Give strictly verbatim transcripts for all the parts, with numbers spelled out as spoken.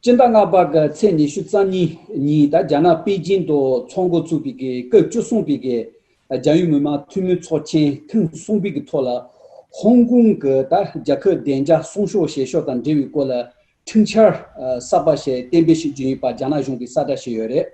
སྤྱི་ཟླ་ལྔ་པ་གི་ཚེས་ཉི་ཤུ་རྩ་གཉིས་ཉིན་ད་རྒྱ་ནག་པེ་ཅིང་དུ་ཚོགས་འགོ་ཚུགས་པའི་གི་སྐབས་བཅུ་གསུམ་པའི་གི་རྒྱལ་ཡོངས་མི་མང་འཐུས་མི་ཚོགས་ཆེན་ཐེངས་གསུམ་པའི་གི་ཐོག་ལ་ཧོང་ཀོང་གི་ད་རྒྱལ་ཁབ་བདེ་འཇགས་སྲུང་སྐྱོབ་བྱེད་ཕྱོགས་དང་འབྲེལ་བའི་སྐོར་ལ་ཁྲིམས་འཆར་གསར་པ་ཞིག་གཏན་འབེབས་བྱེད་རྒྱུ་ཡིན་པ་རྒྱ་ནག་གཞུང་གིས་གསལ་བསྒྲགས་བྱས་ཡོད་རེད།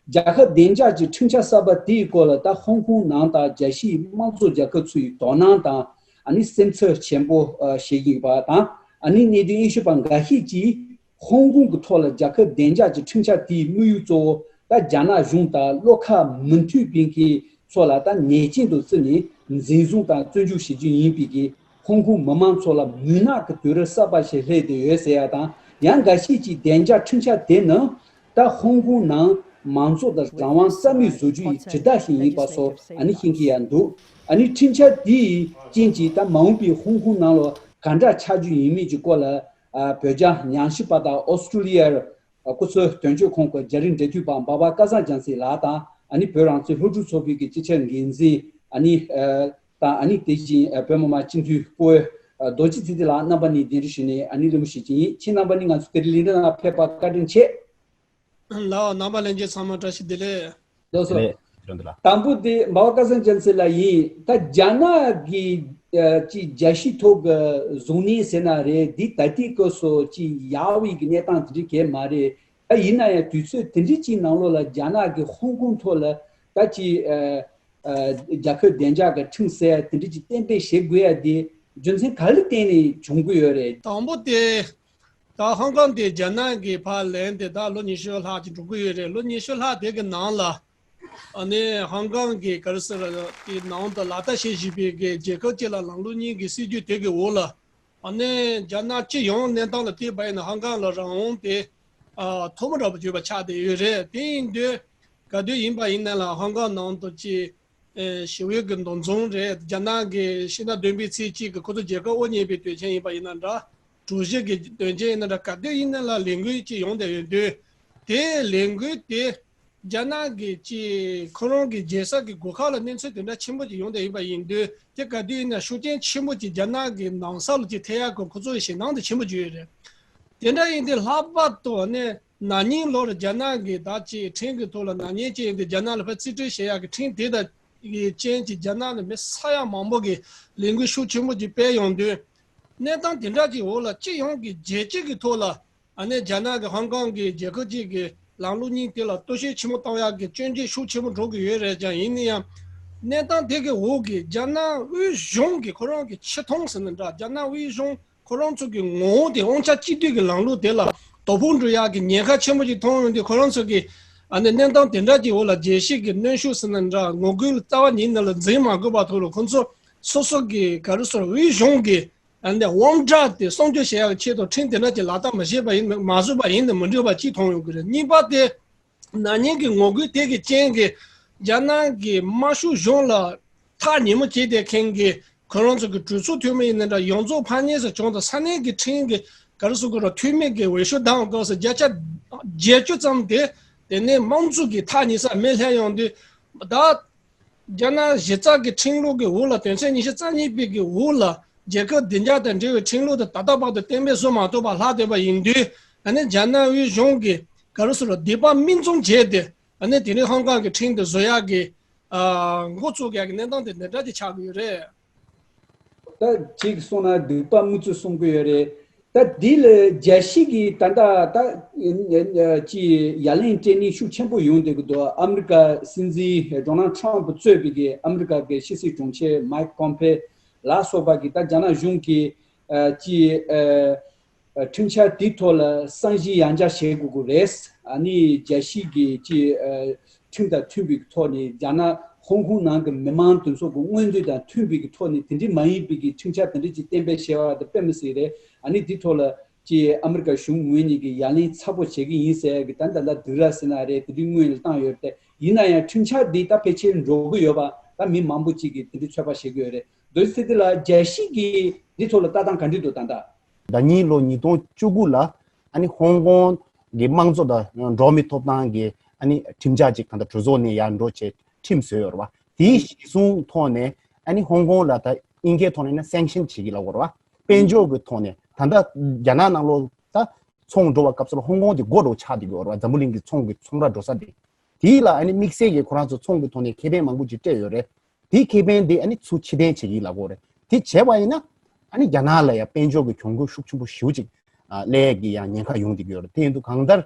རྒྱལ་ཁབ་བདེ་འཇགས་ཀྱི་ཁྲིམས་འཆར་གསར་པ་དེའི་སྐོར་ལ་ད་ཧོང་ཀོང་ནང་དང་རྒྱལ་སྤྱིའི་དམངས་གཙོ་རྒྱལ་ཁབ་ཚོའི་དོ་སྣང་དང་ཨ་ནི་སེམས་འཚབ་ཆེན་པོ་བྱེད་ཀྱི་ཡོད་པ་དང་ཨ་ནི་གནད་དོན་དབྱེ་ཞིབ་པ་འགའ་ཤས་ཀྱིས། ཧོང་ཀོང་གི་ཐོག་ལ་རྒྱལ་ཁབ་བདེ་འཇགས་ཀྱི་ཁྲིམས་འཆར་དེའི་དམིགས་ཡུལ་གཙོ་བོ་ད་རྒྱ་ནག་གཞུང་དང་བློ་ཁ་མི་མཐུན་པའི་གི་ཚོ་ལ་ད་ཉེས་ཅན་དུ་བརྩིས་ནས་འཛིན་བཟུང་དང་བཙོན་འཇུག་བྱེད་རྒྱུ་ཡིན་པའི་གི་ཧོང་ཀོང་མི་མང་ཚོ་ལ་མུན་ནག་གི་དུས་རབས་གསར་པ་ཞིག་སླེབས་བསྡད་ཡོད་ཟེར་ཡ་དང་ཡང་འགའ་ཤས་ཀྱིས་བདེ་འཇགས་ཁྲིམས་འཆར་དེ་ནི་ད་ཧོང་ཀོང་ནང་མང་གཙོ་དང་རང་དབང་རྩ་མེད་བཟོ་རྒྱུ་ཡི་དྲིལ་བརྡ་ཞིག་ཡིན་པ་སོགས་ཨ་ནི་ཤེས་ཀྱི་ཡང་འདུག་ཨ་ནི་ཁྲིམས་འཆར་དེའི་རྐྱེན་གྱིས་ད་མ་འོངས་པའི་ཧོང་ཀོང་ནང་ལ་ག་འདྲ་ཆགས་རྒྱུ་ཡིན་མིན་གྱི་སྐོར་ལ། ཨ། བོད་རྒྱ་ཉམས་ཞིབ་པ་དང་ཨོ་སི་ཀྲུ་ལི་ཡར་སྐུ་ཚབ་དོན་གཅོད་ཁང་གི་རྒྱ་རིགས་འབྲེལ་མཐུད་པ་འབའ་པ་སྐལ་བཟང་རྒྱལ་མཚན་ལགས་དང་ཨ་ནི་བོད་རང་བཙན་སློབ་ཕྲུག་ཚོགས་པའི་གི་སྤྱི་ཁྱབ་འགན་འཛིན་ཨ་ནི་ཨ་དང་ཨ་ནི་དེ་བཞིན་ཨ་བོད་མི་མང་སྤྱི་འཐུས་སྐུ་བོ་ཨ་རྡོ་རྗེ་ཚེ་བརྟན་ལགས་རྣམ་པ་གཉིས་གདན་འདྲེན་ཞུས་ནས་ཨ་ནི་གླེང་མོལ་བྱེད་ཀྱི་ཡིན། ཁྱེད་རྣམ་པ་གཉིས་ང་ཚོ་དེ་རིང་ལས་འགུལ་ནང་ཕེབས་པར་བཀའ་དྲིན་ཆེ། ལགས་རྣམ་པ་ལྷན་རྒྱས་ཚང་མ་བཀྲ་ཤིས་བདེ་ལེགས། ལགས་སོ། ལགས་རེད། དྲན་འདུག་ལགས། དང་པོ་དེ་འབའ་པ་སྐལ་བཟང་རྒྱལ་མཚན་ལགས་ཡིན། ད་རྒྱ་ནག་གི་ཨ་ཅིག་རྒྱལ་སྤྱིའི་ཐོག་གི་བཟོ་གནས་ཟེར་ན་རེད། འདི་ད་ལྟའི་སྐབས་སུ་ཅིག་ཡག་པའི་གི་གནས་སྟངས་དེ་འདྲ་གས་མ་རེད། ད་ཡིན་ན་ཡང་དུས་ཚོད་དེ་འདྲ་ཅིག་ནང་ལོགས་ལ་རྒྱ་ནག་གི་ཧོང་ཀོང་ཐོག་ལ་ད་ཅིག་ཨ་ཨ་རྒྱལ་ཁབ་བདེ་འཇགས་ཀྱི་ཁྲིམས་ཟེར་ཡ་དེ་འདྲ་ཅིག་གཏན་འབེབས་བྱེད་དགོས་ཡ་དེ་རྒྱུ་མཚན་ག་རེ་བརྟེན་ནས་བྱུང་གི་ཡོད་རེད། དང་པོ་དེ། ད་ཧོང་ཀོང་དེ་རྒྱ་ནག་གིས་ཕར་ལེན་ཏེ་ད་ལོ་ཉི་ཤུ་ལྷག་ཅིག་འགྲོ་གི་ཡོད་རེད། ལོ་ཉི་ཤུ་ལྷག་དེ་གི་ནང་ལ་ཨ་ནི་ཧོང་ཀོང་གི་ག་རེ་ཟེར་དེ་ནང་དུ་ལག་བསྟར་བྱེད་བཞིན་པའི་གི་རྒྱལ་ཁབ་ཅིག་ལ་ལམ་ལུགས་གཉིས་ཀྱི་སྲིད་ཇུས་དེ་གི་འོག་ལ་ཨ་ནི་རྒྱ་ནག་སྤྱི་ཡོངས་གནས་སྟངས་ལ་བལྟས་པ་ཡིན་ན་ཧོང་ཀོང་ལ་རང་དབང་དེ་ཨ་ཐོག་མ་འདྲ་པོ་བརྗོད་པ་ཆགས་བསྡད་ཡོད་རེད། དེ་ཡིན་དུས་ག་དུས་ཡིན་པ་ཡིན་ན་ལ་ཧོང་ཀོང་ནང་དུ་ཅིག་ཨེ་ཞི་བའི་གི་འདུ་འཛོམས་རེད། རྒྱ་ནག་གི་ཕྱི་ཟླ་བདུན་པའི་ཚེས་གཅིག་གི་ཁོ་ཚོ་རྒྱལ་ཁབ་དབུ་བརྙེས་པའི་དུས་ཆེན་ཡིན་པ་ཡིན་ན་འདྲ། གྲོས་གཞི་གི་དོན་ཆེན་ཡིན་ན་འདྲ། ག་དུས་ཡིན་ན་ལ་ལས་འགུལ་ཅིག་ཡོང་བསྡད་ཡོད་དུས། དེའི་ལས་འགུལ་དེ་རྒྱ་ནག་གི་ཅིག་ཁོ་རང་གི་རྒྱལ་ས་གི་སྒོ་ཁ་ལ་གནས་ཚུལ་དེ་འདྲ་ཆེན་པོ་ཅིག་ཡོང་བསྡད་ཡིན་པ་ཡིན་དུས། དེ་ག་དུས་ཡིན་ན་ཤུགས་རྐྱེན་ཆེན་པོ་ཅིག་རྒྱ་ནག་གི་ནང་ས་ལ་ཅིག་ཐེབས་ཡག་གི་ཁོ་ཚོ་ཡི་ཞེད་སྣང་དེ་ཆེན་པོ་ཅིག་ཡོད་རེད། དེ་འདྲ་ཡིན་དུས་ལྷག་པར་དུ་ནས་ན་ནིང་ལོར་རྒྱ་ནག་གི་ད་ཅིག་ཁྲིམས་ཀྱི་ཐོག་ལ་ན་ནིང་ཅིག་ཡིན་དུས་རྒྱ་ནག་ལ་ཕར་རྩིས་སྤྲོད་བྱེད་ཡག་གི་ཁྲིམས་དེ་དང་གི་རྐྱེན་གྱིས་རྒྱ་ནག་ནས་མི་ས་ཡ་མང་པོ་གི་ལས་འགུལ་ཤུགས་ཆེན་པོ་ཅིག་སྤེལ་ཡོང་དུས། གནས་སྟངས་དེ་འདྲ་ཅིག་འོག་ལ་སྤྱི་ཡོངས་ཀྱི་རྒྱལ་སྤྱི་གི་ཐོག་ལ་ཨ་ནི་རྒྱ་ནག་གི་ཧོང་ཀོང་གི་རྒྱལ་ཁབ་ཅིག་གི་ལམ་ལུགས་གཉིས་དེ་ལ་གཏོར་བཤིག་ཆེན་པོ་གཏོང་ཡག་གི་སྐྱོན་བརྗོད་ཤུགས་ཆེན་པོ་འགྲོ་གི་ཡོད་རེད་ཀྱང་། ཡིན་ན་ཡང་གནས་སྟངས་དེ་གི་འོག་གི་རྒྱ་ནག་དབུས་གཞུང་གི་ཁོ་རང་གི་ཆེ་མཐོང་ཟེར་ན་འདྲ། རྒྱ་ནག་དབུས་གཞུང་ཁོ་རང་ཚོ་གི་ངོ་བོ་དེ་དབང་ཆ་གཅིག་སྡུད་ཀྱི་ལམ་ལུགས་དེ་ལ་དོ་ཕོག་འགྲོ་ཡག་གི་ཉེན་ཁ་ཆེན་པོ་ཅིག་མཐོང་ཡོང་དུས། ཁོ་རང་ཚོ་གི་ཨ་ནི་གནས་སྟངས་དེ་འདྲ་གི་འོག་ལ་རྒྱལ་སྤྱི་གི་གནོན་ཤུགས་ཟེར་ན་འདྲ། ངོ་རྒོལ་རྩ་བ་ཉིད་ནས་ལ་འཛིང་མ་དགོས་པ་ཐོག་ལ་ཁོ་ཚོ་སོ་སོ་གི་ག་རེ་ཟེར་དབུས་གཞུང་གི་ཨ་ནི་དབང་ཆ་དེ་སྲུང་སྐྱོབ་བྱེད་ཡག་གི་ཆེད་དུ་ཁྲིམས་དེ་འདྲ་ཅིག་ལག་བསྟར་མ་བྱས་པ་ཡིན་མ་བཟོས་པ་ཡིན་ན་མི་འགྲིག་པ་ཅིག་མཐོང་ཡོང་གི་རེད། གཉིས་པ་དེ་ན་ནིང་གི་ངོ་རྒོལ་དེ་གི་རྐྱེན་གྱིས་རྒྱ་ནག་གི་དམར་ཤོག་གཞུང་ལ་ཐག་ཉེ་མོ་བྱེད་བསྡད་མཁན་གྱི་ཁོ་རང་ཚོ་གི་གྲོས་ཚོགས་འཐུས་མི་ཡིན་ན་འདྲ། ཡོངས་རྫོགས་ཕར་ཉེས་སུ་བྱུང་དང་ས་གནས་ཀྱི་ཁྲིམས་ཀྱི་ག་རེ་ཟེར་དགོས་རེད། འཐུས་མི་གི་འོས་ཤོག་བདམས་སྐབས་སུ་བརྒྱ་ཆ་བརྒྱད་ཅུ་ཙམ་དེ་དེ་ནས་དམངས་གཙོ་གི་ཐག་ཉེ་སར་མེ་སླེབས་ཡོང་དུས། ད་རྒྱ་ནག་གཞི་རྩ་གི་ཁྲིམས་ལུགས་ཀྱི་འོག་ལ་དོན་ཚན་ཉི་ཤུ་རྩ་གཉིས་པའི་གི་འོག་ལ་རྒྱལ་ཁབ་བདེ་འཇགས་དང་འབྲེལ་བའི་ཁྲིམས་ལུགས་དེ་ད་ལྟ་བར་དུ་གཏན་འབེབས་བཟོ་མ་ཐུབ་པ་ལྷག་བསྡད་པ་ཡིན་དུས། ཨ་ནི་རྒྱ་ནག་དབུས་གཞུང་གིས་ག་རེ་ཟེར་རོ། སྡིག་པ་མིག་བཙུམ་བྱས་ཏེ་ཨ་ནི་དེ་རིང་ཧོང་ཀོང་གི་ཁྲིམས་དེ་བཟོ་ཡག་གི་ཨ་འགོ་བཙུགས་ཡག་གི་གནས་སྟངས་དེ་འདི་འདྲ་ཅིག་ཆགས་ཀྱི་ཡོད་རེད། ད་ཅིག་གསུངས་ན་སྡིག་པ་མིག་བཙུམ་གསུང་གི་ཡོད་རེད། ད་འདི་ལ་རྒྱལ་སྤྱི་གི་ད་ལྟ་ད་ཅི་ཡ་ལན་སྤྲད་ནི་ཤུགས་ཆེན་པོ་ཡོང་བསྡད་ཀྱི་འདུག་ཨ་མི་རི་ཀ་སྲིད་འཛིན་ཌོ་ནལ་ཊམ་གཙོས་པའི་གི་ཨ་མི་རི་ཀ་གི་ཕྱི་སྲིད་དྲུང་ཆེ་མའིག་པོམ་པེ་ལ་སོགས་པ་གི་ད་རྒྱ་ནག་གཞུང་གི་ཅི་ཁྲིམས་འཆར་དེའི་ཐོག་ལ་བསམ་གཞིག་ཡང་བསྐྱར་བྱེད་དགོས་ཀྱི་རེད། ཨ་ནི་རྒྱལ་སྤྱི་གི་ཅི་ཁྲིམས་དང་མཐུན་པའི་ཐོག་ནས་རྒྱ་ནག་ཧོང་ཀོང་ནང་གི་མི་མང་དེ་ཚོ་གི་མངོན་འདོད་དང་མཐུན་པའི་ཐོག་ནས་དེ་འདྲའི་མ་ཡིན་པའི་གི་ཁྲིམས་འཆར་དེ་འདྲ་ཅིག་གཏན་འབེབས་བྱས་པ་དེ་དཔེ་མི་སྲིད་རེད། ཨ་ནི་དེའི་ཐོག་ལ་ཅི་ཨ་མི་རི་ཀ་གཞུང་ངོས་ནས་གི་ཡ་ལན་ཚ་པོ་བྱེད་ཀྱི་ཡིན་ཟེར་གི་ད་ད་ལྟ་སྡིགས་ར་ཟེར་ན་རེད། དེ་འདྲའི་སྔོན་ལ་བཏང་ཡོད་རེད། ཡིན་ན་ཡང་ཁྲིམས་འཆར་འདི་ད་ཕལ་ཆེར་འགྲོ་གི་ཡོད་པ་ད་མི་མང་པོ་ཅིག་གིས་དེ་འདྲའི་ཚོད་དཔག་བྱེད་ཀྱི་ཡོད་རེད། རྡོ་རྗེ་ཚེ་བརྟན་ལགས། རྒྱལ་སྤྱི་གི་འདི་ཐོག་ལ་ལྟ་སྟངས་ག་འདྲ་འདུག་ད་ལྟ། ཟླ་ཉིན་ལོ་ཉིས་སྟོང་བཅུ་དགུ་ལ་ཨ་ནི་ཧོང་ཀོང་གི་དམངས་གཙོ་དང་འགྲོ་བ་མིའི་ཐོབ་ཐང་གི་ཨ་ནི་ཁྲིམས་འཆར་ཅིག་གང་ལྟར་གྲོས་ཚོགས་ནས་ཡར་འགྲོ་བྱས་ཁྲིམས་བཟོས་ཡོད་རེད་བ། དེའི་གཞི་བཟུང་ཐོག་ནས་ཨ་ནི་ཧོང་ཀོང་ལ་ད་དབྱིན་སྐད་ཐོག་ནས་ན་སེང་ཤན་བྱེད་ཀྱི་ལབ་དགོས་རེད་བ། དཔལ་འབྱོར་གྱི་ཐོག་ནས་ད་ལྟ་རྒྱ་ནག་ནང་ལོགས་ད་ ཚོང་འགྲོ་བ་སྐབས་སུ་ལ་ཧོང་ཀོང་དེ་སྒོ་འགྲོ་ཆགས་བསྡད་ཡོད་རེད་བ། འཛམ་བུ་གླིང་གི་ཚོང་གི་ཚོང་ར་འགྲོ་ས་དེ། དེ་ལ་ཨ་ནི་དམིགས་བསལ་གྱི་ཁོ་རང་ཚོ་ཚོང་གི་ཐོག་ནས་ཁེ་ཕན་མང་པོ་ཅིག་སྤྲད་ཡོད་རེད། དེའི་ཁེ་ཕན་དེ་ཨ་ནི་ཚུར་ཕྱིར་འཐེན་བྱེད་ཀྱི་ལབ་དགོས་རེད། དེ་བྱས་པ་ཡིན་ན་ཨ་ནི་རྒྱ་ནག་ལ་ཡང་དཔལ་འབྱོར་གྱི་གྱོང་གུན་ཤུགས་ཆེན་པོ་ཞེ་པོ་ཅིག་ཨ་སླེབས་ཀྱི་ཡང་ཉེན་ཁ་ཡོང་བསྡད་ཀྱི་ཡོད་རེད། དེ་ཡིན་དུས་གང་ལྟར་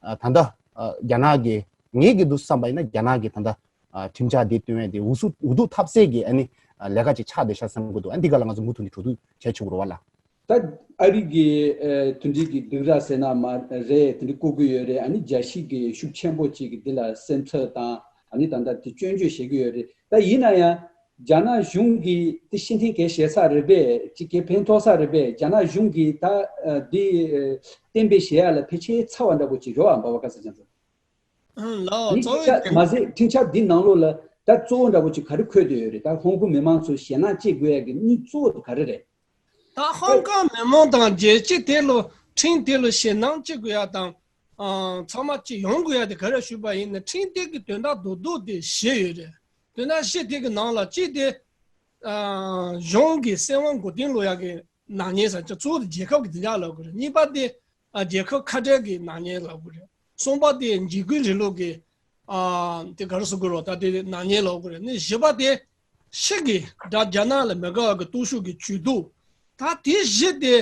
ཨ་ད་ལྟ་ཨ་རྒྱ་ནག་གི་ངེད་ཀྱི་འདུག་བསམ་པ་ཡིན་ན་རྒྱ་ནག་གི་ད་ལྟ་ཨ་ཁྲིམས་འཆར་འདི་བཏོན་ཡས་དེ་འུ་སུ་འུ་ཐུག་ཐབས་ཟད་ཀྱི་ཨ་ནི་ཨ་ལས་ཀ་ཅིག་ཆགས་བསྡད་ཤག་བསམ་གྱི་འདུག་ཨ་འདི་ག་ལ་ང་ཚོ་མུ་མཐུད་ནས་གྲོས་བསྡུར་བྱས་ཆོག་གི་རེད་བ་ལགས། ད་ཨ་རི་གི་ཨ་དེ་འདྲའི་གི་སྡིགས་ར་ཟེར་ན་མ་རེད། དེ་འདྲ་བཀུར་གྱི་ཡོད་རེད། ཨ་ནི་རྒྱལ་སྤྱི་གི་ཤུགས་ཆེན་པོ་ཅིག་གི་འདི་ལ་སེམས་འཚབ་དང་ཨ་ནི་ད་ལྟ་དེ་སྐྱོན་བརྗོད་བྱེད་ཀྱི་ཡོད་རེད། ད་ཡིན་ན་ཡང་རྒྱ་ནག་གཞུང་གིས་དེ་ཕྱིར་འཐེན་གལ་ཆེ་ས་རེད་པས། ཅིག་གི་ཕན་ཐོགས་ས་རེད་པས། རྒྱ་ནག་གཞུང་གིས་ད་ཨ་དེ་ཨ་གཏན་འབེབས་བྱེད་ཡ་ལ་ཕལ་ཆེར་ཚར་བ་འདྲ་པོ་ཅིག་རེད་བ། འབའ་བ་ཁ་ས་ཅན་ཚོ། ཨང་། ལགས། ནི་གཅིག་གཅིག་གཅིག་ཆ་མ་ཟད་ཁྲིམས་འཆར་འདི་ནང་ལོགས་ལ་ད་གཙོ་བོ་འདྲ་པོ་ཅིག་ག་རེ་འཁོད་བསྡད་ཡོད་རེད། ད་ཧོང་ཀོང་མི་མང་ཚོ་ཞེད་སྣང་སྐྱེ་དགོས་ཡ་གི་དམིགས་གཙོ་བོ་དེ་ག་རེ་རེད། ད་ཧོང་ཀོང་མི་མང་དང་རྒྱལ་སྤྱི་དེ་ལོ་ཁྲིམས་དེ་ལོ་ཞེད་སྣང་སྐྱེ་དགོས་ཡ་དང་། ཨང་། ཚང་མ་གཅིག་ཡོང་དགོས་ཡ་དེ་ག་རེ་ཞུས་པ་ཡིན་ན། ཁྲིམས་དེ་གི་དོན་དག་རྡོག་རྡོག་དེ་བཞི་ཡོད་རེད། དོན་དག་བཞི་དེ་གི་ནང་ལ་གཅིག་དེ་ཨ་གཞུང་གི་སྲིད་དབང་མགོ་རྟིང་སློག་ཡ་གི་ནག་ཉེས་ཟེར་ཅིག་གཙོ་བོ་དེ་རྒྱལ་ཁབ་ཀྱི་བདེ་འཇགས་ལབ་དགོས་རེད། གཉིས་པ་དེ་ཨ་རྒྱལ་ཁབ་ཁ་བྲལ་གྱི་ནག་ཉེས་ལབ་དགོས་རེད། གསུམ་པ་དེ་འཇིགས་སྐུལ་རིང་ལུགས་ཀྱི་ཨ་དེ་ག་རེ་ཟེར་དགོས་རེད། ད་དེ་ནག་ཉེས་ལབ་དགོས་རེད། ནི་བཞི་པ་དེ་ཕྱི་གི་དགྲ་རྒྱ་ནག་ལ་མི་དགའ་བ་གི་སྟོབས་ཤུགས་ཀྱི་ཇུས་གཏོགས། ད་དེ་བཞི་དེ་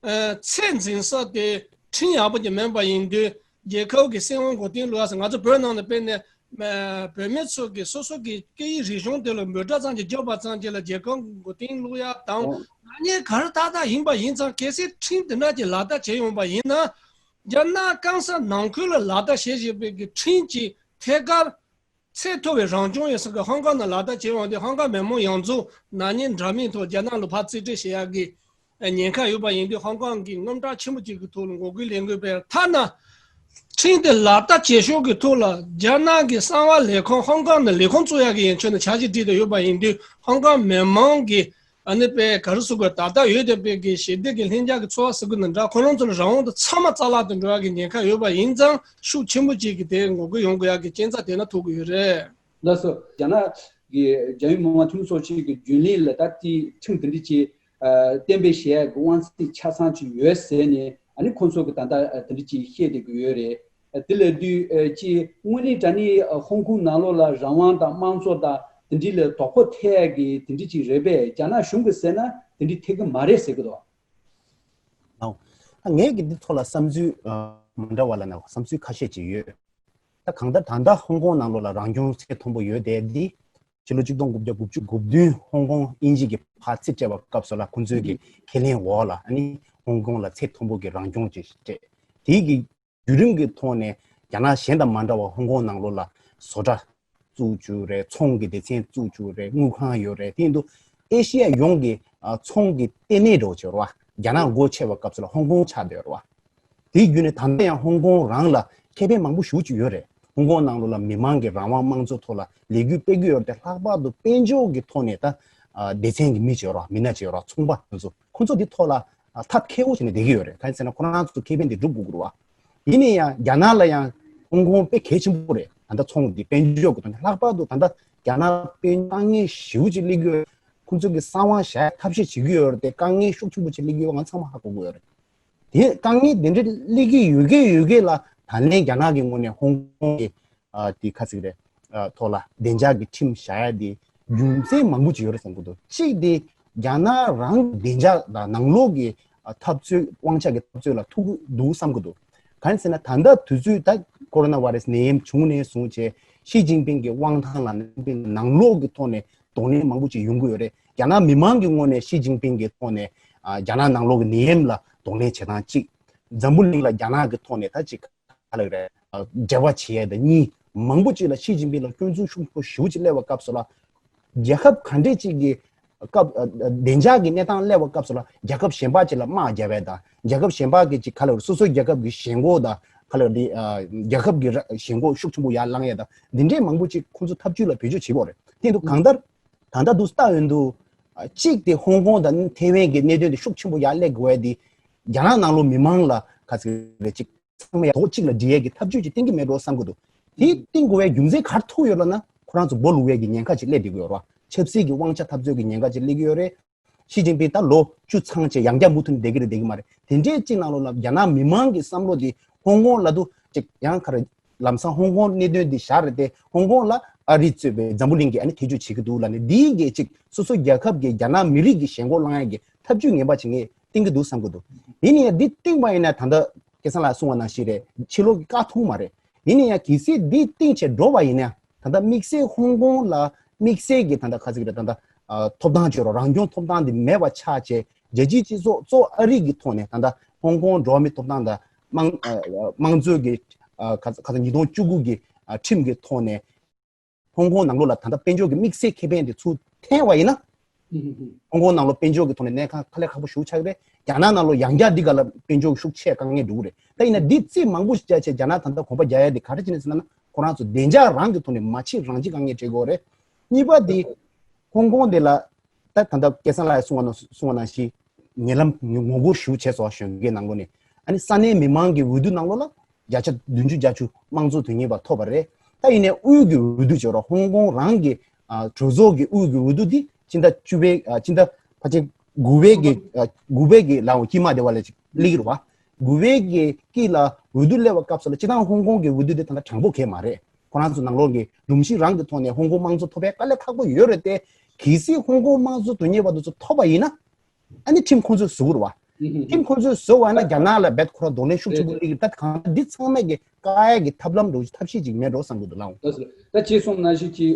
ཨ་ཚད་འཛིན་ས་དེ་ཁྲིམས་ཡག་པོ་ཅིག་མིན་པ་ཡིན་དུས། རྒྱལ་ཁབ་ཀྱི་སྲིད་དབང་མགོ་རྟིང་སློག་ཡ་ཟེར། ང་ཚོ་བོད་ནང་ནས་དཔེར་ན་ཨ་བོད་མི་ཚོ་གི་སོ་སོ་གི་སྐད་ཡིག་རིག་གཞུང་དེ་ལ་འབོད་སྒྲ་ཙམ་ཅིག་བརྒྱབ་པ་ཙམ་ཅིག་ལ་རྒྱལ་ཁབ་མགོ་རྟིང་སློག་ཡ་དང་། ཨོ། ནག་ཉེས་ག་རེ་ཏག་ཏག་ཡིན་པ་ཡིན་ཙང་། གལ་སྲིད་ཁྲིམས་དེ་འདྲ་ཅིག་ལག་བསྟར་བྱས་ཡོང་པ་ཡིན་ན། རྒྱ་ནག་སྐམ་ས་ནང་ཁུལ་ལ་ལག་བསྟར་བྱེད་བཞིན་པའི་གི་ཁྲིམས་ཀྱི་ཐད་ཀར་ཚད་མཐོ་བའི་རང་སྐྱོང་ཡོད་ས་གི་ཧོང་ཀོང་ནང་ལག་བསྟར་བྱས་ཡོང་དུས། ཧོང་ཀོང་མི་མང་ཡོངས་རྫོགས་ནག་ཉེས་འདྲ་མིན་ཐོག་རྒྱ་ནག་ལ་ཕར་རྩིས་སྤྲོད་བྱེད་ཡག་གི་ཉེན་ཁ་ཡོད་པ་ཡིན་དུས། ཧོང་ཀོང་གིས་དངངས་སྐྲག་ཆེན་པོ་ཅིག་གི་ཐོག་ལ་ངོ་རྒོལ་ལས་འགུལ་སྤེལ། ཐ་ན་ཁྲིམས་དེ་ལག་བསྟར་བྱེད་ཕྱོགས་ཀྱི་ཐོག་ལ་རྒྱ་ནག་གི་གསང་བ་ལས་ཁུངས་ཧོང་ཀོང་ནང་ལས་ཁུངས་བཙུགས་ཡག་གི་ཡན་ཆོད་ནས་འཆར་གཞི་བསྒྲིགས་བསྡད་ཡོད་པ་ཡིན་དུས། ཧོང་ཀོང་མི་མང་གིས་ཨ་ནི་དཔེ་ག་རེ་ཟེར་དགོས། ད་ལྟ་ཡོད་བསྡད་པའི་གི་ཞི་བདེ་གི་ལྷིང་འཇགས་ཀྱི་འཚོ་བ་ཟེར་དགོས་ན་འདྲ། ཁོ་རང་ཚོ་ལ་རང་དབང་དེ་ཚང་མ་རྩ་བརླག་ཏུ་འགྲོ་ཡག་གི་ཉེན་ཁ་ཡོད་པ་ཡིན་ཙང་། ཤུགས་ཆེན་པོ་ཅིག་གིས་དེ་ངོ་རྒོལ་ཡོང་དགོས་ཡག་གི་རྐྱེན་རྩ་དེ་ན་ཐུག་གི་ཡོད་རེད། ལགས་སོ། རྒྱ་ནག་གི་རྒྱལ་ཡོངས་མི་དམངས་འཐུས་མི་ཚོགས་ཆེན་གྱི་རྒྱུན་ལས་ལ་ད་ལྟའི་ཁྲིམས་དེ་འདྲ་ཅིག་ཨ་གཏན་འབེབས་བྱེད་ཡག་གི་དབང་ཚད་ཆ་ཚང་ཅིག་ཡོད་ཟེར་ནས། ཨ་ནི་ཁོང་ཚོ་གི་ད་ལྟ་ཨ་དེ་འདྲ་ཅིག་བཤད་བསྡད་ཀྱི་ཡོད་རེད། ཨ་དེ་ལབ་དུས་ཨ་ཅིག་དངོས་གནས་དྲང་གནས་ཨ་ཧོང་ཀོང་ནང་ལོགས་ལ་རང་དབང་དང་དམངས་གཙོ་དང་དེ་འདྲ་ལ་དོ་ཕོག་ཐེབས་ཡག་གི་དེ་འདྲ་ཅིག་རེད་པས། རྒྱ་ནག་གཞུང་གིས་ཟེར་ན་དེ་འདྲ་ཐེབས་ཀྱི་མ་རེད་ཟེར་གྱི་འདུག། ཨོ། ད་ངས་ཀྱི་འདི་ཐོག་ལ་བསམ་ཚུལ་ཨ་མི་འདྲ་བ་ལབ་ན་བསམ་ཚུལ་ཁ་ཤས་ཅིག་ཡོད། ད་གང་ལྟར་ད་ལྟ་ཧོང་ཀོང་ནང་ལོགས་ལ་རང་སྐྱོང་ཚད་མཐོན་པོ་ཡོད་བསྡད་འདི། ཕྱི་ལོ་ཆིག་སྟོང་དགུ་བརྒྱ་དགུ་བཅུ་གོ་བདུན་ཧོང་ཀོང་དབྱིན་ཇི་གིས་ཕར་རྩིས་སྤྲད་པའི་སྐབས་སུ་ལ་ཁོང་ཚོའི་གི་ཁས་ལེན་འོག་ལ་ཨ་ནི་ཧོང་ཀོང་ལ་ཚད་མཐོན་པོ་གི་རང་སྐྱོང་ཅིག་སྤྲད། དེའི་གི་བརྒྱུད་རིམ་གྱི་ཐོག་ནས་རྒྱ་ནག་གཞན་དང་མ་འདྲ་བར་ཧོང་ཀོང་ནང་ལོགས་ལ་བཟོ་གྲྭ་བཙུགས་བཅུག་རེད། ཚོང་གི་སྡེ་ཚན་བཙུགས་བཅུག་རེད། དངུལ་ཁང་ཡོད་རེད། དེ་ཡིན་དུས་ཨེ་ཤི་ཡ་ཡོངས་ཀྱི་ཨ་ཚོང་གི་ལྟེ་གནས་འདྲ་བོ་ཅིག་ཡོད་རེད་བ། རྒྱ་ནག་སྒོ་ཕྱེ་བའི་སྐབས་སུ་ལ་ཧོང་ཀོང་ཆགས་བསྡད་ཡོད་རེད་བ། དེའི་བརྒྱུད་ནས་ད་ལྟ་ཡང་ཧོང་ཀོང་རང་ལ་ཁེ་ཕན་མང་པོ་ཞེ་པོ་ཅིག་ཡོད་རེད། ཧོང་ཀོང་ནང་ལོགས་ལ་མི་མང་གི་རང་དབང་དམངས་གཙོ་ཐོག་ལ་ལས་འགུལ་སྤེལ་གྱི་ཡོད་རེད་དེ། ལྷག་པར་དུ་དཔལ་འབྱོར་གྱི་ཐོག་ནས་ད་ཨ་སྡེ་ཚན་གྱི་མི་ཅིག་ཡོད་རེད་བ། མི་སྣ་ཅིག་ཡོད་རེད་བ། ཚོང་པ་དེ་ཚོ་ཁོང་ཚོ་དེ་ཐོག་ལ་ཨ་ཐབས་མཁས་པོ་བྱས་ནས་བསྡད་ཀྱི་ཡོད་རེད། གང་ཡིན་ཟེར་ན་ཁོ་རང་ཚོ་ཁེ་ཕན་དེ་སྒྲུབ་དགོས་ཀྱི་རེད་བ། ཡིན་ན་ཡང་རྒྱ་ནག་ལ་ཡང་ཧོང་ཀོང་དཔེ་གལ་ཆེན་པོ་རེད། ད་ལྟ་ཚོང་འདི་དཔལ་འབྱོར་གྱི་ཐོག་ནས། ལྷག་པར་དུ་ད་ལྟ་རྒྱ་ནག་དཔེ་དཀའ་ངལ་ཞེ་པོ་ཅིག་སླེབས་ཀྱི་ཡོད། ཁོང་ཚོ་གི་གསང་བ་བཞག་ཐབས་ཤེས་བྱེད་ཀྱི་ཡོད་རེད་དེ། དཀའ་ངལ་ཤུགས་ཆེན་པོ་ཅིག་སླེབས་ཀྱི་ཡོད་པ་ང་ཚང་མ་ཧ་གོ་གི་ཡོད་རེད། དེ་དཀའ་ངལ་དེ་འདྲ་སླེབས་ཀྱི་ཡོད་གི་ཡོད་གི་ལ་ད་ལན་རྒྱ་ནག་གི་ངོས་ནས་ཧོང་ཀོང་གི་ཨ་དེ་ག་ཚིག་རེད། ཨ་ཐོག་ལ་བདེ་འཇགས་ཀྱི་ཁྲིམས་བཞག་ཡ་དེ་རྒྱུ་མཚན་མང་པོ་ཅིག་ཡོད་རེད་བསམ་གྱི་འདུག། གཅིག་དེ་རྒྱ་ནག་རང་བདེ་འཇགས་དང་ནང་ལོགས་ཀྱི་ཨ་འཐབ་རྩོད་དབང་ཆ་གི་འཐབ་རྩོད་ལ་ཐུག་གི་འདུག་བསམ་གྱི་འདུག། གང་ཡིན་ཟེར་ན་ད་ལྟ་དུས་ཚོད་ད་ཀོ་རོ་ན་བྷ་རེ་སི་ནད་ཡམས་བྱུང་ནས་བཟུང་བྱས་ཞི་ཅིན་ཕིང་གི་དབང་ཐང་ལ་ནང་ལོགས་ཀྱི་ཐོག་ནས་གདོང་ལེན་མང་པོ་ཅིག་ཡོང་གི་ཡོད་རེད། རྒྱ་ནག་མི་མང་གི་ངོས་ནས་ཞི་ཅིན་ཕིང་གི་ཐོག་ནས་ཨ་རྒྱ་ནག་ནང་ལོགས་ཀྱི་ནད་ཡམས་ལ་གདོང་ལེན་བྱེད་སྟངས་གཅིག། འཛམ་བུ་གླིང་ལ་རྒྱ་ནག་གི་ཐོག་ནས་ད་ཅིག་ག་ལབ་རེད། ཨ་འབྲེལ་བ་བྱེད་ཡས་དང་གཉིས། མང་པོ་ཅིག་ལ་ཞི་ཅིན་ཕིང་ལ་སྐྱོན་འཛུགས་ཤུགས་ཆེན་པོ་ཞེ་པོ་ཅིག་སླེབས་པའི་སྐབས་སུ་ལ། རྒྱལ་ཁབ་ག་འདྲས་ཅིག་གི་སྐབས་ཨ་ཨ་བདེ་འཇགས་ཀྱི་གནས་སྟངས་སླེབས་པའི་སྐབས་སུ་ལ་རྒྱལ་ཁབ་གཞན་པ་ཅིག་ལ་དམག་རྒྱབ་ཡས་དང་། རྒྱལ་ཁབ་གཞན་པ་གི་ཅིག་ག་ལབ་རེད། སོ་སོའི་རྒྱལ་ཁབ་ཀྱི་ཞེན་ཁོག་དང་། ག་ལབ་རེད། ཨ་རྒྱལ་ཁབ་ཀྱི་ར་ཞེན་ཁོག་ཤུགས་ཆེན་པོ་ཡར་ལངས་ཡས་དང་། འདི་འདྲས་མང་པོ་ཅིག་ཁོང་ཚོ་ཐབས་ཇུས་ལ་བེད་སྤྱོད་བྱེད་ཀྱི་ཡོད་རེད། དེ་ཡིན་དུས་གང་ལྟར་ད་ལྟ་འདུག་སེ་ལྟ་ཡོང་དུས། ཨ་གཅིག་དེ་ཧོང་ཀོང་དང་ཐེ་ཝན་གྱི་གནད་དོན་དེ་ཤུགས་ཆེན་པོ་ཡར་སླེབས་དགོས་ཡས་དེ་རྒྱ་ནག་ནང་ལོགས་མི་མང་ལ་ག་ཚོད་རེད་ཅིག་ཚང་མ་ཡ་ཐོག་གཅིག་ལ་སྒྲིལ་ཡས་ཀྱི་ཐབས་ཇུས་ཅིག་བསྟན་གྱི་མེད་འགྲོ་བསམ་གྱི་འདུག། དེ་བསྟན་དགོས་པའི་རྒྱུ་མཚན་ག་རེ་ཐུག་ཡོད་ལབ་ན། ཁོ་རང་ཚོ་སྦོ་ལུག་ཡས་ཀྱི་ཉེན་ཁ་ཅིག་སླེབས་བསྡད་ཀྱི་ཡོད་རེད་བ། ཆབ་སྲིད་ཀྱི་དབང་ཆ་འཐབ་རྩོད་ཀྱི་ཉེན་ཁ་ཅིག་སླེབས་ཀྱི་ཡོད་རེད། ཞི་ཅིན་ཕིང་ད་ལོ་བཅུ་ཚང་བྱས་ཡང་བསྐྱར་མུ་མཐུད་ནས་བསྡད་ཀྱི་རེད་བསྡད་ཀྱི་མ་རེད། དེ་འདྲའི་གཅིག་ནང་ལོགས་ལ་རྒྱ་ནག་མི་མང་གི་བསམ་བློ་དེ་ཧོང་ཀོང་ལ་དུ་ཅིག་ཡང་ག་རེ་ལམ་སང་ཧོང་ཀོང་གནད་དོན་འདི་བཞག་རེད་དེ། ཧོང་ཀོང་ལ་ཨ་རི་གཙོས་པའི་འཛམ་བུ་གླིང་གིས་ཨ་ནི་ཐེ་བྱུས་བྱེད་ཀྱི་འདུག་ལབ་ནས། འདིའི་གི་ཅིག་སོ་སོ་རྒྱལ་ཁབ་ཀྱི་རྒྱ་ནག་མི་རིགས་ཀྱི་ཞེན་ཁོག་བསླང་ཡ་གི་ཐབས་ཇུས་ངན་པ་ཅིག་ངས་བཏིང་གི་འདུག་བསམ་གྱི་འདུག་ཡིན་ནའི་འདི་བཏིང་བ་ཡིན་ན་ད་ལྟ་སྐལ་བཟང་ལགས་གསུངས་པ་ནང་བཞིན་རེད། ཕྱི་ལོགས་ཀྱི་བཀག་ཐུབ་མ་རེད། ཡིན་ནའི་ཡང་གལ་སྲིད་འདི་བཏིང་བྱས་འགྲོ་བ་ཡིན་ན། ད་ལྟ་དམིགས་བསལ་ཧོང་ཀོང་ལ་དམིགས་བསལ་གྱི་ད་ལྟ་ག་ཟེར་གྱི་རེད། ད་ལྟ་ཨ་ཐོབ་ཐང་བརྗོད་རོགས། རང་སྐྱོང་ཐོབ་ཐང་འདི་མེད་པ་ཆགས་བྱས། རྒྱལ་སྤྱིའི་སྤྱི་ཚོགས་གཙོ་བོ་ཨ་རི་གི་ཐོག་ནས་ད་ལྟ་ཧོང་ཀོང་འགྲོ་བ་མིའི་ཐོབ་ཐང་དང་དམངས་ཨ་དམངས་གཙོའི་གི་ཨ་ག་ག་ཚོད་ཉིས་སྟོང་བཅུ་དགུ་གི་ཨ་ཁྲིམས་ཀྱི་ཐོག་ནས་ཧོང་ཀོང་ནང་ལོགས་ལ་ད་ལྟ་དཔལ་འབྱོར་གྱི་དམིགས་བསལ་ཁེ་ཕན་དེ་ཚུར་འཐེན་པ་ཡིན་ན། ཧོང་ཀོང་ནང་ལོགས་དཔལ་འབྱོར་གྱི་ཐོག་ནས་གནས་ཁང་དཀའ་ལས་ཁག་པོ་ཞེ་པོ་ཆགས་ཀྱི་རེད། རྒྱ་ནག་ནང་ལོགས་ཡང་བསྐྱར་འདི་ག་ལ་དཔལ་འབྱོར་ཤུགས་ཆེ་དཀའ་ངལ་འགྲོ་གི་རེད། ད་ཡིན་ན་འདི་རྩིས་མང་པོ་ཞིག་བྱས་བྱས་རྒྱ་ནག་ད་ལྟ་གོམ་པ་རྒྱག་ཡ་དེ་ག་རེ་བྱས་ནས་ཟེར་ན། ཁོ་རང་ཚོ་བདེ་འཇགས་རང་གི་ཐོག་ནས་མ་ཕྱིན་རང་ཕྱིན་དཀའ་ངལ་འཕྲད་ཀྱི་ཡོད་རེད། གཉིས་པ་དེ་ཧོང་ཀོང་དེ་ལ་ད་ད་ལྟ་སྐལ་བཟང་ལགས་གསུངས་པ་ནང་གསུངས་པ་ནང་བཞིན་ཉེ་ལམ་ངོ་རྒོལ་ཞེ་པོ་བྱས་སོང་། གཞོན་སྐྱེས་ནང་ལོགས་ནས། ཨ་ནི་ས་གནས་མི་མང་གི་འོས་བསྡུ་ནང་ལོགས་ལ་བརྒྱ་ཆ་བདུན་ཅུ་བརྒྱད་ཅུ་དམངས་གཙོ་དོན་གཉེར་བ་ཐོབ་པ་རེད། ད་ཡིན་ནའི་དབུས་ཀྱི་འོས་བསྡུ་བྱས་རོགས། ཧོང་ཀོང་རང་གི་ཨ་གྲོས་ཚོགས་ཀྱི་དབུས་ཀྱི་འོས་བསྡུ་འདི་ཕྱི་ཟླ་བཅུ་པའི་ཨ་ཕྱི་ཟླ་ཕལ་ཆེར་དགུ་པའི་གི་ཨ་དགུ་པའི་གི་ལའང་དཀྱིལ་མ་དེ་བ་ལ་ཅིག་སླེབས་ཀྱི་རེད་བ། དགུ་པའི་གི་དཀྱིལ་ལ་འོས་བསྡུ་སླེབས་པའི་སྐབས་སུ་ལ་སྤྱིར་བཏང་ཧོང་ཀོང་གི་འོས་བསྡུ་དེ་ད་ལྟ་དྲང་པོ་གང་ཡང་མ་རེད། ཁོ་རང་ཚོ་ནང་ལོགས་ཀྱི་སྒྲོམ་གཞི་རང་གི་ཐོག་ནས་ཧོང་ཀོང་དམངས་གཙོ་ཐོབ་པའི་དཀའ་ལས་ཁག་པོ་ཡོད་རེད་དེ། གལ་སྲིད་ཧོང་ཀོང་དམངས་གཙོ་དོན་གཉེར་བ་དེ་ཚོ་ཐོབ་པ་ཡིན་ན། ཨ་ནི་ཁྲིམས་ཁོང་ཚོས་བཟོ་གི་རེད་བ། ཁྲིམས་ཁོང་ཚོས་བཟོ་བ་ན་རྒྱ་ནག་ལ་རྦད་ཁོ་རང་གདོང་ལེན་ཤུགས་ཆེན་པོ་སླེབས་ཀྱི་རེད། ད་གང་ལྟར་འདི་ཚང་མས་ཀྱི་བཀག་ཡ་གི་ཐབས་ལམ་འདྲ་བོ་ཞིག་ཐབས་ཤེས་ཅིག་མེད་འགྲོ་བསམ་གྱི་འདུག་ལགས། ད་ད་ཅེས་གསུངས་ནང་བཞིན་གྱི་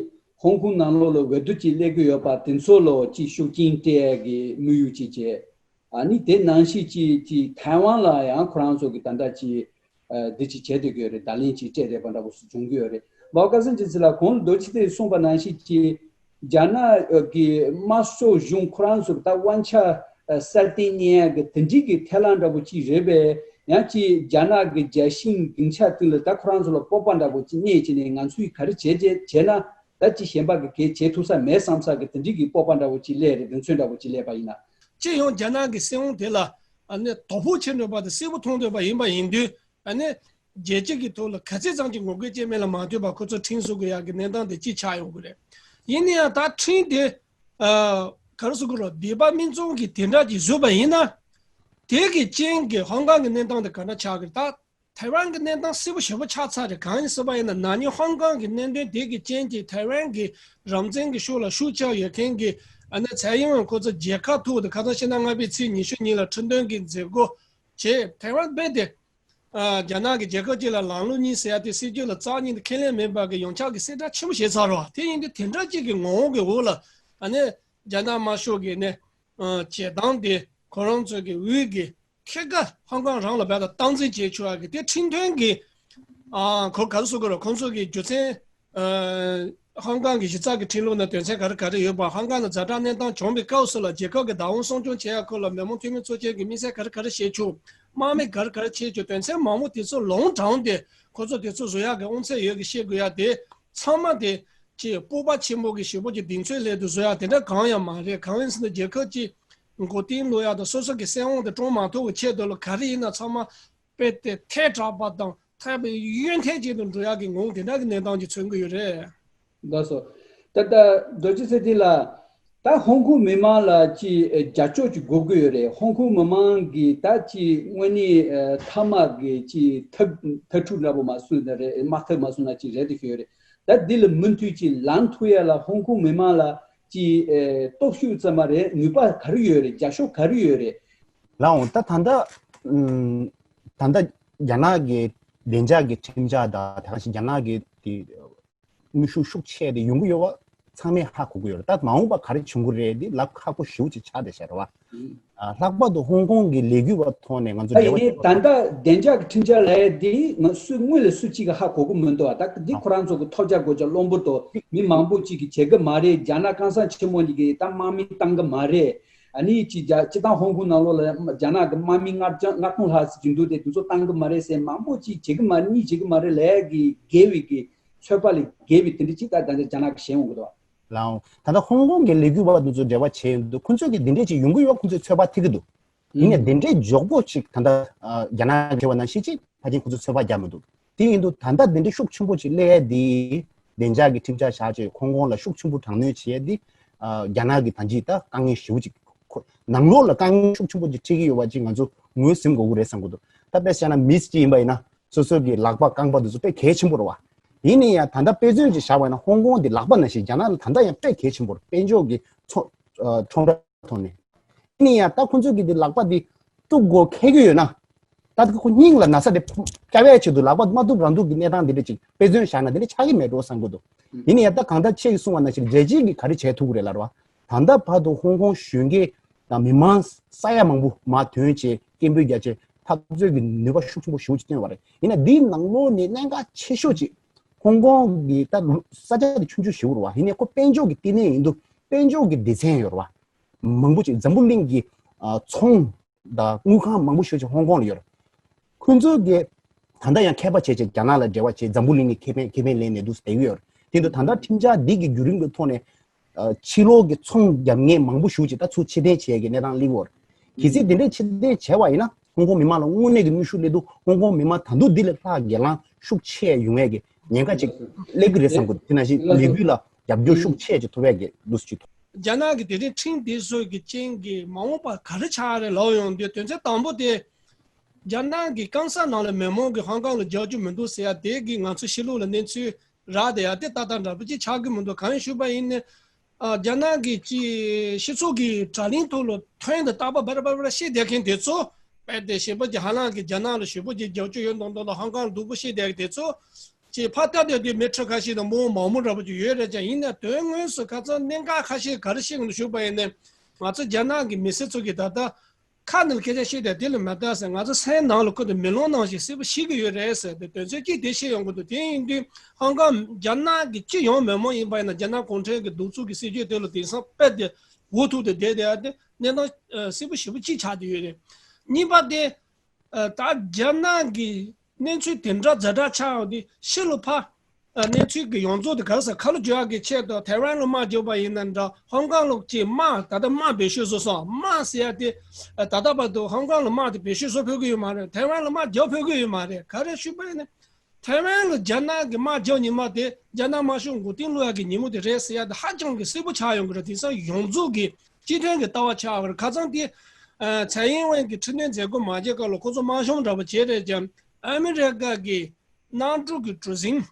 ཧོང་ཀོང་ནང་ལོགས་ལ་འོས་བསྡུ་ཅིག་སླེབས་ཀྱི་ཡོད་པ་དེ་ཚོ་ལ་ཅིག་ཤུགས་རྐྱེན་སྤྲད་ཡ་གི་དམིགས་ཡུལ་ཅིག་བྱས། ཨ་ནི་དེ་ནང་བཞིན་ཅིག་ཅིག་ཐའེ་ཝན་ལ་ཡང་ཁོ་རང་ཚོ་གི་ད་ལྟ་ཅིག་ཨ་འདི་ཅིག་བྱས་བསྡད་ཀྱི་ཡོད་རེད། བརྡ་ལན་ཅིག་སྤྲད་བསྡད་པ་འདྲ་པོ་ཞིག་བྱུང་གི་ཡོད་རེད། མ་ག་ཟེར་ཅིག་ཟེར་ལ་གོང་རྡོ་རྗེ་ལགས་གསུངས་པ་ནང་བཞིན་གྱི་རྒྱ་ནག་གི་དམར་ཤོག་གཞུང་ཁོ་རང་ཚོ་གི་ད་དབང་ཆ་ཨ་གསལ་སྟོན་གནང་ཡ་གི་དེ་འདྲའི་གི་ཐབས་ལམ་འདྲ་པོ་ཅིག་རེད་པས། ཡང་ཅིག་རྒྱ་ནག་གི་རྒྱལ་ཞེན་སྡིངས་ཆ་སྟེང་ལ་ད་ཁོ་རང་ཚོ་ལ་སྤོབས་པ་འདྲ་པོ་ཅིག་རྙེད་བྱས་ནས་ང་ཚོས་ག་རེ་བྱས་བྱས་བྱས་ན་ད་ཅིག་གཞན་པ་གི་གས་བྱེད་ཐུབ་ས་མེད་བསམ་ས་གི་དེ་འདྲའི་གི་སྤོབས་པ་འདྲ་པོ་ཅིག་སླེབས་རེད། གདེང་ཚོད་འདྲ་པོ་ཅིག་སླེབས་པ་ཡིན་ན། སྤྱིར་ཡང་རྒྱ་ནག་གི་སྲིད་དབང་དེ་ལ་ཨ་ནི་དོ་ཕོག་བྱེད་འདོད་པ་དང་གསལ་པོ་མཐོང་འདོད་པ་ཡིན་པ་ཡིན་དུས། ཨ་ནི་རྒྱལ་སྤྱི་གི་ཐོག་ལ་ག་ཚད་ཙམ་གྱི་ངོ་རྒོལ་བྱས་མིན་ལ་མ་ལྟོས་པར་ཁོ་ཚོ་ཁྲིམས་བཟོ་དགོས་ཡག་གི་གནས་སྟངས་དེ་གཅིག་ཆགས་ཡོང་གི་རེད། ཡིན་ན་ཡང་ད་ཁྲིམས་དེ་ཨ་ག་རེ་ཟེར་དགོས་རེད། སྡེ་པ་མི་ཚང་གིས་དེ་འདྲ་ཅིག་བཟོས་པ་ཡིན་ན། དེ་གི་རྐྱེན་གྱིས་ཧོང་ཀོང་གི་གནས་སྟངས་དེ་ག་འདྲ་ཆགས་ཀྱི་རེད། ད་ཐའེ་ཝན་གྱི་གནས་སྟངས་གསལ་པོ་ཞེ་པོ་ཆགས་ཚར་རེད། གང་ཡིན་ཟེར་བ་ཡིན་ན། ན་ནིང་ཧོང་ཀོང་གི་གནད་དོན་དེ་གི་རྐྱེན་གྱིས་ཐའེ་ཝན་གྱི་རང་བཙན་གྱི་ཕྱོགས་ལ་ཤུགས་ཆག་ཡོད་མཁན་གྱི་ཨ་ནི་ཚའེ་ཡིན་ཝེན་ཁོ་ཚོ་རྒྱལ་ཁ་ཐོབ་དེ། ཁ་སང་ཕྱི་ཟླ་ལྔ་པའི་ཚེས་ཉི་ཤུ་ཉིན་ལ་ཁྲི་འདོན་གྱི་མཛད་སྒོ་བྱས། ཐའེ་ཝན་རྦད་དེ་ཨ་རྒྱ་ནག་གི་རྒྱལ་ཁབ་ཅིག་ལ་ལམ་ལུགས་གཉིས་ཟེར་ཡ་དེ་སྲིད་ཇུས་ལ་རྩ་གཉིས་དང་ཁས་ལེན་མེད་པ་གི་ཡོངས་ཁྱབ་ཀྱི་གསལ་བསྒྲགས་ཆེན་པོ་བྱས་ཚར་བ་དེ་ཡིན་དུས། དེ་འདྲ་ཅིག་གི་ངོ་བོ་གི་འོག་ལ་ཨ་ནི་རྒྱ་ནག་དམར་ཤོག་གི་ནས་ཨ་བྱེད་སྟངས་དེ་ཁོ་རང་ཚོ་གི་འོས་ཀྱི་ཁེ་ཀ་ཧོང་ཀོང་རང་ལ་རྦད་དེ་སྟངས་འཛིན་བྱེད་ཆོག་ཡ་གི་དེ་ཁྲིམས་མཐུན་གྱི་ཨ་ཁོ་ག་རེ་ཟེར་དགོས་རེད། ཁོང་ཚོ་གི་རྒྱུ་མཚན་ཨ་ཧོང་ཀོང་གི་གཞི་རྩ་གི་ཁྲིམས་ལུགས་ནང་དོན་ཚན་ག་རེ་ག་རེ་ཡོད་པ། ཧོང་ཀོང་ནང་ཛ་དྲག་གནས་སྟངས་བྱུང་བའི་སྐབས་སུ་ལ་རྒྱལ་ཁབ་ཀྱི་བདག་དབང་སྲུང་སྐྱོང་བྱེད་ཡ་སྐོར་ལ་མི་མང་འཐུས་མི་ཚོགས་ཆེན་གྱི་དམིགས་བསལ་ག་རེ་ག་རེ་བྱེད་ཆོག་དམག་མི་ག་རེ་ག་རེ་བྱེད་ཆོག་དོན་ཚན་མང་པོ་དེ་ཚོ་ལུང་དྲངས་ཏེ་ཁོ་ཚོ་དེ་ཚོ་བཟོ་ཡག་གི་དབང་ཚད་ཡོད་གི་བཤད་དགོས་ཡ་དེ་ཚང་མ་དེ་ཅིག་སྤོབས་པ་ཆེན་པོ་གི་ཞེ་པོ་ཅིག་གདེང་ཚོད་སླེབས་དུས་བཟོ་ཡ་དེ་འདྲ་གང་ཡང་མ་རེད། གང་ཡིན་ཟེར་ན་རྒྱལ་ཁབ་ཅིག་མགོ་རྟིང་སློག་ཡ་དང་སོ་སོ་གི་སྲིད་དབང་དེ་བསྐྲུན་མ་ཐུབ་པའི་ཆེད་དུ་ལ་ག་རེ་ཡིན་ན་ཚང་མ་རྦད་དེ་ཐལ་དྲགས་པ་དང་ཐལ་བའི་གཡོན་ཐལ་ཅིག་ཏུ་འགྲོ་ཡག་གི་ངང་དེ་འདྲ་གི་གནས་སྟངས་ཅིག་མཚོན་གྱི་ཡོད་རེད། ལགས་སོ། ད་ལྟ་རྡོ་རྗེ་ཚེ་བརྟན་ལགས། ད་ཧོང་ཀོང་མི་མང་ལ་ཅིག་ཨ་རྒྱབ་སྐྱོར་ཅིག་དགོས་ཀྱི་ཡོད་རེད། ཧོང་ཀོང་མི་མང་གིས་ད་ཅིག་དངོས་གནས་ཨ་མཐའ་མ་གི་ཅིག་ཐབས་ཐབས་ཕྲུག་འདྲ་པོ་མ་བཟུང་ན་རེད། དམག་འཐབ་མ་བཟུང་ན་ཅིག་རེད་དེ་ཤོད་ཡོད་རེད། ད་འདི་ལ་མུ་མཐུད་ཅིག་ལངས་ཐུབ་ཡ་ལ་ཧོང་ཀོང་མི་མང་ལ་ཅིག་ཨ་སྟོབས་ཤུགས་ཙམ་མ་རེད། ནུས་པ་ག་རེ་ཡོད་རེད། རྒྱབ་སྐྱོར་ག་རེ་ཡོད་རེད། ལགས་འོང་། ད་ད་ལྟ་ཨམ་ད་ལྟ་རྒྱ་ནག་གི་བདེ་འཇགས་ཀྱི་ཁྲིམས་འཆར་དང་། དེ་ག་ཞིག་རྒྱ་ནག་གི་དེ་དམིགས་ཤུགས་ཤུགས་ཆེ་དེ་ཡོང་གི་ཡོད་པ་ཚང་མས་ཧ་གོ་གི་ཡོད་རེད། ད་མ་འོངས་པ་ག་རེ་བྱུང་གི་རེད་དེ་ལབ་ཁག་པོ་ཞེ་པོ་ཅིག་ཆགས་བསྡད་ཤག་རེད་བ། ཨ་ལྷག་པར་དུ་ཧོང་ཀོང་གི་ལས་འགུལ་བ་ཐོག་ནས་ང་ཚོ་ད་འབྲེལ་བ་ཡིན་ནའི་བྱེད་ད་ལྟ་བདེ་འཇགས་ཀྱི་ཁྲིམས་འཆར་ལབ་ཡ་དེ་ང་སུ་སྔོན་ལ་སུ་གཅིག་གིས་ཧ་གོ་གི་མི་འདུག་ད་འདི་ཨ་ཁོ་རང་ཚོ་གི་ཐོབ་རྒྱག་དགོས་རྒྱག་བློན་པོ་དང་མི་མང་པོ་གཅིག་གིས་བྱེད་གི་མ་རེད། རྒྱ་ནག་གང་ཟག་ཆེན་མོ་གཉིས་ཀྱིས་ད་དམག་མི་བཏང་གི་མ་རེད། ཨ་ནི་ཅིག་རྒྱ་སྤྱི་བཏང་ཧོང་ཀོང་ནང་ལོགས་ལ་རྒྱ་ནག་གི་དམག་མི་ལྔ་བརྒྱ་ལྔ་སྟོང་ལྷག་ཙམ་ཅིག་འདུག་སྟེ། དེ་ཚོ་བཏང་གི་མ་རེད་ཟེར། མང་པོ་ཅིག་བྱེད་གི་མ་རེད། གཉིས་བྱེད་གི་མ་རེད་ལབ་ཡ་གི་འགལ་བའི་གི་ཚོད་དཔག་ལས་འགལ་བའི་དེ་འདྲ་ཅིག་ད་ད་ལྟ་རྒྱ་ནག་གིས་བཤད་ཡོང་གི་འདུག་བ། ལགས་འོང་། ད་ལྟ་ཧོང་ཀོང་གི་ལས་འགུལ་བ་དེ་ཚོ་འབྲེལ་བ་བྱས་ཡོང་དུས་ཁོ་ཚོས་ཀྱིས་འདི་འདྲས་ཅིག་ཡོང་གི་ཡོད་པ་ཁོ་ཚོས་ཚོད་དཔག་ཐེབས་ཀྱི་འདུག་ཡིན་ནའི་དེ་འདྲའི་མགྱོགས་པོ་ཞིག་ད་ལྟ་ཨ་རྒྱ་ནག་གིས་བྱས་པ་ནང་བཞིན་ཅིག་ཕལ་ཆེར་ཁོ་ཚོས་ཚོད་དཔག་རྒྱག་མི་འདུག་དེ་ཡིན་དུས་ད་ལྟ་དེ་འདྲའི་ཤུགས་ཆེན་པོ་ཅིག་སླེབས་ཡས་དེ། བདེ་འཇགས་ཀྱི་ཁྲིམས་འཆར་བཞག་བྱས་ཧོང་ཀོང་ལ་ཤུགས་ཆེན་པོ་དྲག་གནོན་བྱེད་ཡས་དེ། ཨ་རྒྱ་ནག་གིས་ད་ཅིག་ད་དཀའ་ངལ་ཞེ་པོ་ཅིག་ ནང་ལོགས་ལ་དཀའ་ངལ་ཤུགས་ཆེན་པོ་ཅིག་འཕྲད་ཀྱི་ཡོད་པ་ཅིག་ང་ཚོ་ངོས་ཟིན་དགོས་ཀྱི་རེད་བསམ་གྱི་འདུག་ད་དཔེ་བཤད་ན་མིས་ཅིག་ཡིན་པ་ཡིན་ན་སོ་སོ་གི་ལག་པ་རྐང་པ་དེ་ཚོ་དཔེ་གལ་ཆེན་པོ་རེད་བ། ཡིན་ན་ཡང་ད་ལྟ་དཔེ་མཚོན་ཅིག་བཞག་པ་ཡིན་ན་ཧོང་ཀོང་དེ་ལག་པ་ནང་བཞིན་རྒྱ་ནག་ལ་ད་ལྟ་ཡང་དཔེ་གལ་ཆེན་པོ་རེད། དཔལ་འབྱོར་གྱི་ཚོང་ཨ་ཁྲོམ་ར་ཐོག་ནས། ཡིན་ན་ཡང་ད་ཁོ་ཚོས་གི་དེ་ལག་པ་དེ་གཏུབ་དགོས་འཁེལ་གྱི་ཡོད་ན། ད་ཁོ་སྙིང་ལ་ན་ཚ་དེ་སྐྱོ་བའི་ཆེད་དུ་ལག་པ་མ་གཏུབ་རང་གཏུབ་ཀྱི་གནས་སྟངས་དེ་འདྲ་ཅིག་དཔེ་མཚོན་བཞག་ན་དེ་འདྲ་ཆགས་ཀྱི་མེད་འགྲོ་བསམ་གྱི་འདུག་ཡིན་ན་ཡང་ད་གང་ལྟར་ཁྱེད་ཀྱིས་གསུངས་པ་ནང་བཞིན་རྒྱལ་སྤྱིའི་གི་ག་རེ་བྱས་ཐུབ་ཀྱི་རེད་ལབ་པ། ད་ལྟ་བར་དུ་ཧོང་ཀོང་གཞོན་སྐྱེས་དང་མི་མང་ས་ཡ་མང་པོ་མར་ཐོན་བྱས་སྐད་འབོད་རྒྱག་བྱས་འཐབ་རྩོད་ཀྱི་ནུས་པ་ཤུགས་ཆེན་པོ་ཞེ་པོ་ཅིག་བཏོན་པ་རེད། ཡིན་ན་འདིའི་ནང་ལོགས་ནས་གནད་འགག་ཆེ་ཤོས་ཅིག་ཧོང་ཀོང་གི་ད་ས་ཆ་དེ་ཆུང་ཆུང་ཞེ་པོ་རེད་བ། ཡིན་ནའི་ཁོ་དཔལ་འབྱོར་གྱི་ལྟེ་གནས་ཡིན་དུས་དཔལ་འབྱོར་གྱི་སྡེ་ཚན་ཡོད་རེད་བ། མང་པོ་ཅིག་འཛམ་བུ་གླིང་གི་ཨ་ཚོང་དང་དངུལ་ཁང་མང་པོ་ཞེ་པོ་ཅིག་ཧོང་ཀོང་ལ་ཡོད་རེད། ཁོ་ཚོས་གི་ད་ལྟ་ཡང་མཁས་པ་བྱས་བྱས་རྒྱ་ནག་ལ་འབྲེལ་བ་བྱས་འཛམ་བུ་གླིང་གི་ཁེ་ཕན་ཁེ་ཕན་ལེན་ནས་འདུག་བསྡད་ཀྱི་ཡོད་རེད། དེ་འདུག་ད་ལྟ་ཁྲིམས་འཆར་འདི་གི་བརྒྱུད་རིམ་གྱི་ཐོག་ནས་ཨ་ཕྱི་ལོགས་ཀྱི་ཚོང་རྒྱབ་མཁན་མང་པོ་ཞེ་པོ་ཅིག་ད་ཚུར་ཕྱིར་འཐེན་བྱེད་ཀྱི་གནས་སྟངས་སླེབས་ཀྱི་ཡོད་རེད། གལ་སྲིད་དེ་འདྲའི་ཕྱིར་འཐེན་བྱས་པ་ཡིན་ན་ཧོང་ཀོང་མི་མང་ལ་དངོས་གནས་ཀྱི་གནོན་ཤུགས་སླེབས་འདུག་ཧོང་ཀོང་མི་མང་ད་དུང་འདི་ལས་ལྷག་སྒེར་ལངས་ཤུགས་ཆེ་ཡོང་ཡས་ཀྱི་ཉེན་ཁ་ཅིག་སླེབས་ཀྱི་རེད་བསམ་གི་འདུག་དེ་ནང་བཞིན་ལས་འགུལ་ལ་རྒྱབ་སྐྱོར་ཤུགས་ཆེ་ཅིག་ཐོབ་ཡས་ཀྱི་འདུག་སེ་ཅིག་ཐོབ། རྒྱ་ནག་གི་དེ་རིང་ཁྲིམས་དེ་ཚོ་གི་རྐྱེན་གྱིས་མ་འོངས་པར་ག་རེ་ཆགས་རེད་ལབ་ཡོང་དུས་དོན་ཚན་དང་པོ་དེ། རྒྱ་ནག་གི་སྐམ་ས་ནང་ལ་མི་མང་གིས་ཧོང་ཀོང་ལ་རྒྱག་རྒྱུ་མི་འདུག་ཟེར་ཡ་དེ་གིས་ང་ཚོ་ཕྱི་ལོགས་ལ་གནས་ཚུལ་རག་བསྡད་ཡ་དེ་ཏག་ཏག་འདྲ་པོ་ཅིག་ཆགས་ཀྱི་མི་འདུག་གང་ཡིན་ཞུས་པ་ཡིན་ན། ཨ་རྒྱ་ནག་གི་ཅིག་སྤྱི་ཚོགས་ཀྱི་དྲ་གླིང་ཐོག་ལ་ཐོན་དང་རྟག་པར་འབར་འབར་འབར་བཤད་བསྡད་མཁན་དེ་ཚོ་དཔེ་དེ་ཞེ་པོ་ཅིག་ཧ་ལམ་གྱི་རྒྱ་ནག་ལ་ཞེ་པོ་ཅིག་རྒྱབ་སྐྱོར་ཡོད་མདོག་མདོག་ལ་ཧོང་ཀོང་ལ་སྡུག་པོ་བཤད་བསྡད་མཁན་དེ་ཚོ་ཅིག་ཕར་ལྟ་བསྡད་དུས་མི་ཁྲི་ཁ་ཤས་དང་མི་མང་པོ་འདྲ་པོ་ཅིག་ཡོད་རེད་ཀྱང་ཡིན་ན་དོན་དངོས་སུ་ཁ་སང་གནད་འགག་ཁ་ཤས་ག་རེ་བཤད་ཀྱི་འདུག་ཞུས་པ་ཡིན་ན། ང་ཚོ་རྒྱ་ནག་གི་མི་སེར་ཚོ་གིས་ད་ལྟ་ཁ་ནས་སྐད་ཆ་བཤད་བསྡད་དེ་ལ་མ་ལྟ་ཟེར། ང་ཚོ་སེམས་ནང་ལ་ཁུར་དུ་མེ་ལོང་ནང་བཞིན་གསལ་པོ་ཤེས་ཀྱི་ཡོད་རེད་ཟེར་ཏེ་དོན་ཚན་གཅིག་དེ་བཤད་ཡོང་གི་འདུག་དེ་ཡིན་དུས་ཧོང་ཀོང་རྒྱ་ནག་གི་སྤྱི་ཡོངས་མི་མང་ཡིན་པ་ཡིན་ན་རྒྱ་ནག་གུང་ཁྲན་གྱི་གདུག་རྩུབ་ཀྱི་སྲིད་ཇུས་དེ་ལ་དེང་སང་དཔེ་དེ་འུ་ཐུག་ཏུ་བསྡད་བསྡད་ཡ་དེ་གནས་སྟངས་ཨ་གསལ་པོ་ཞེ་པོ་ཅིག་ཆགས་བསྡད་ཡོད་རེད། གཉིས་པ་དེ། ཨ་ད་རྒྱ་ནག་གི་གནས་ཚུལ་དེ་འདྲ་ཛ་དྲག་ཆགས་ཡོང་དུས་ཕྱི་ལ་ཕར་ཨ་གནས་ཚུལ་གྱི་ཡོངས་རྫོགས་དེ་ག་རེ་ཟེར་ཁ་ལོ་བསྒྱུར་ཡག་གི་ཆེད་དུ་ཐའེ་ཝན་ལ་དམག་རྒྱག་པ་ཡིན་ན་འདྲ། ཧོང་ཀོང་ལ་ཅིག་དམག་ད་ལྟ་དམག་བེད་སྤྱོད་བཟོས་སོང་། དམག་ཟེར་ཡ་དེ་ཨ་ད་ལྟ་བར་དུ་ཧོང་ཀོང་ལ་དམག་དེ་བེད་སྤྱོད་བཟོ་ཕོད་ཀྱི་ཡོད་མ་རེད། ཐའེ་ཝན་ལ་དམག་རྒྱག་ཕོད་ཀྱི་ཡོད་མ་རེད། ག་རེ་ཞུས་པ་ཡིན་ན། ཐའེ་ཝན་ལ་རྒྱ་ནག་གི་དམག་རྒྱག་ཉིན་མ་དེ་རྒྱ་ནག་དམར་ཤོག་མགོ་རྟིང་སློག་ཡག་གི་ཉིན་མོ་དེ་རེད་ཟེར་ཡ་དེ་ཧ་ཅང་གི་གསལ་པོ་ཆགས་ཡོང་གི་རེད། དེང་སང་ཡོངས་རྫོགས་ཀྱི་སྤྱི་མཐུན་གྱི་ལྟ་བ་ཆགས་པ་རེད། ཁ་སང་དེ་ཨ་ཚའེ་ཨིན་ཝེན་གྱི་ཁྲི་འདོན་མཛད་སྒོ་མ་བྱས་སྐབས་ལ་ཁོ་ཚོ་དམག་ཤོམ་འདྲ་པོ་བྱས་རེད་ཀྱང་ཨ་མི་རི་ཀ་གི་གནམ་གྲུ་གི་གྲུ་གཟིངས་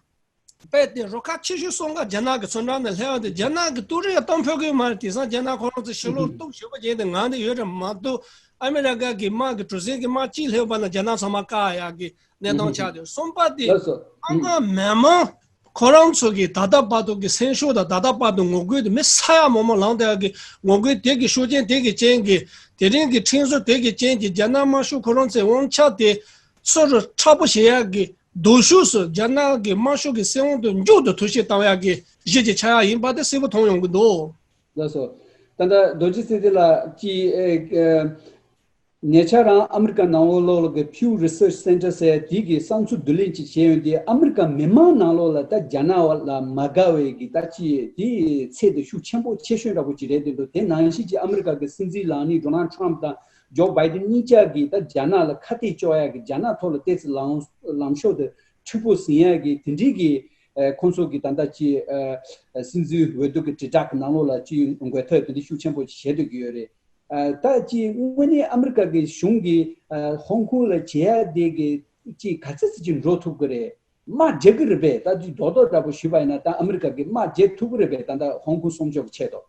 དཔེ་དེ་རུ་ཁག་ཆེ་ཤོས་གསུམ་ཀ་རྒྱ་ནག་གི་ཚོང་ཁང་ནང་སླེབས་པ་དེ་རྒྱ་ནག་གི་ཏུ་རི་ཡང་གཏོང་ཕོད་ཀྱི་ཡོད་མ་རེད། དེང་སང་རྒྱ་ནག་ཁོ་རང་ཚོ་ཕྱི་ལོགས་གཏུག་ཞེ་པོ་བྱས་ཏེ་ངང་དེ་ཡོད་རེད་མ་གཏོགས་ཨ་མི་རི་ཀ་གི་དམག་གི་གྲུ་གཟིངས་གི་དམག་གཅིག་སླེབས་པ་ན་རྒྱ་ནག་ཚང་མ་བཀག་ཡག་གི་གནས་སྟངས་ཆགས་ཏེ། གསུམ་པ་དེ་ལགས་སོ། ཨང་ཀང་མི་མང་ཁོ་རང་ཚོ་གི་ད་ལྟ་བར་དུ་གི་སེམས་ཤུགས་དང་ད་ལྟ་བར་དུ་ངོ་རྒོལ་དེ་མི་ས་ཡ་མང་མང་ལངས་བསྡད་ཡག་གི་ངོ་རྒོལ་དེ་གི་ཤུགས་རྐྱེན་དེ་གི་རྐྱེན་གྱིས་དེ་རིང་གི་ཁྲིམས་བཟོ་དེ་གི་རྐྱེན་གྱིས་རྒྱ་ནག་དམར་ཤོག་ཁོ་རང་ཚོའི་དབང་ཆ་དེ་ཚུར་མཁྲེགས་པོ་བྱེད་ཡག་གི་སྡུག་ཤོས་སུ་རྒྱ་ནག་གི་དམར་ཤོག་གི་སྲིད་དབང་དུ་མཇུག་ཏུ་ཐུགས་ཞིབ་བཏང་ཡག་གི་གཞི་ཅིག་ཆགས་ཡག་ཡིན་པ་དེ་གསལ་པོ་མཐོང་ཡོང་གི་འདུག་ལགས་སོ། ད་ལྟ་རྡོ་རྗེ་སེང་གེ་ལགས་ཀྱིས་ཨེ་ཨེ་ཉེ་ཆར་རང་ཨ་མི་རི་ཀ་ནང་ལོགས་ལ་གི་Pew Research Center ཟེར་དེ་གི་བསམ་ཚུལ་བསྡུ་ལེན་ཅིག་བྱས་ཡོང་དུས་ཨ་མི་རི་ཀ་མི་མང་ནང་ལོགས་ལ་ད་རྒྱ་ནག་ལ་མ་དགའ་བའི་གི་ད་ཅི་དེ་ཚད་དེ་ཤུགས་ཆེན་པོ་ཆེ་ཤོས་འདྲ་པོ་ཅིག་རེད་འདུག་དེ་ནང་བཞིན་གྱི་ཨ་མི་རི་ཀ་གི་སྲིད་འཛིན་ལངས་ནི་Donald Trump དང་Joe Biden གཉིས་ཆ་གི་ད་རྒྱ་ནག་ལ་ཁ་གཏད་གཅོག་ཡག་གི་རྒྱ་ནག་ཐོག་ལ་ཏོག་ཙམ་ལངས་ལངས་ཕྱོགས་དེ་མཁྲེགས་པོ་ཟིན་ཡག་གི་དེ་འདྲའི་གི་ཨ་ཁོང་ཚོ་གི་ད་ལྟ་ཅི་ཨ་སྲིད་འཛིན་འོས་བསྡུ་གི་དྲིལ་བསྒྲགས་ཀྱི་ནང་ལོགས་ལ་ཅི་འགོད་ཐབས་དེ་འདྲ་ཤུགས་ཆེན་པོ་བྱེད་སྡོད་ཀྱི་ཡོད་རེད། ཨ་ད་ཅི་དངོས་གནས་ཨ་མི་རི་ཀ་གི་གཞུང་གིས་ཨ་ཧོང་ཀོང་ལ་བྱེད་ཡག་དེ་གི་ཅི་ག་ཚོད་ཙམ་ཅིག་འགྲོ་ཐུབ་ཀྱི་རེད། དམག་རྒྱག་གི་རེད་པས། ད་ཅི་རྡོག་རྡོག་འདྲ་པོ་ཞུས་པ་ཡིན་ན་ད་ཨ་མི་རི་ཀ་གི་དམག་རྒྱག་ཐུབ་ཀྱི་རེད་པས། ད་ལྟ་ཧོང་ཀོང་སྲུང་སྐྱོབ་ཀྱི་ཆེད་དུ།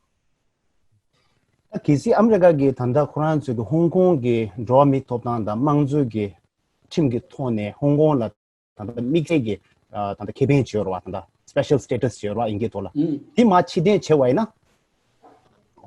ད་གལ་སྲིད་ཨ་མི་རི་ཀ་གིས་ད་ལྟ་ཁོ་རང་ཚོའི་གི་ཧོང་ཀོང་གི་འགྲོ་བ་མིའི་ཐོབ་ཐང་དང་དམངས་གཙོའི་གི་ཁྲིམས་ཀྱི་ཐོག་ནས་ཧོང་ཀོང་ལ་ད་ལྟ་དམིགས་བསལ་གྱི་ཨ་ད་ལྟ་ཁེ་ཕན་བྱེད་ཡོད་རེད་བ། ད་ལྟ་special status་བྱེད་ཡོད་རེད་བ། དབྱིན་སྐད་ཐོག་ལ། ཨུ། དེ་མར་ཕྱིར་འཐེན་བྱས་པ་ཡིན་ན།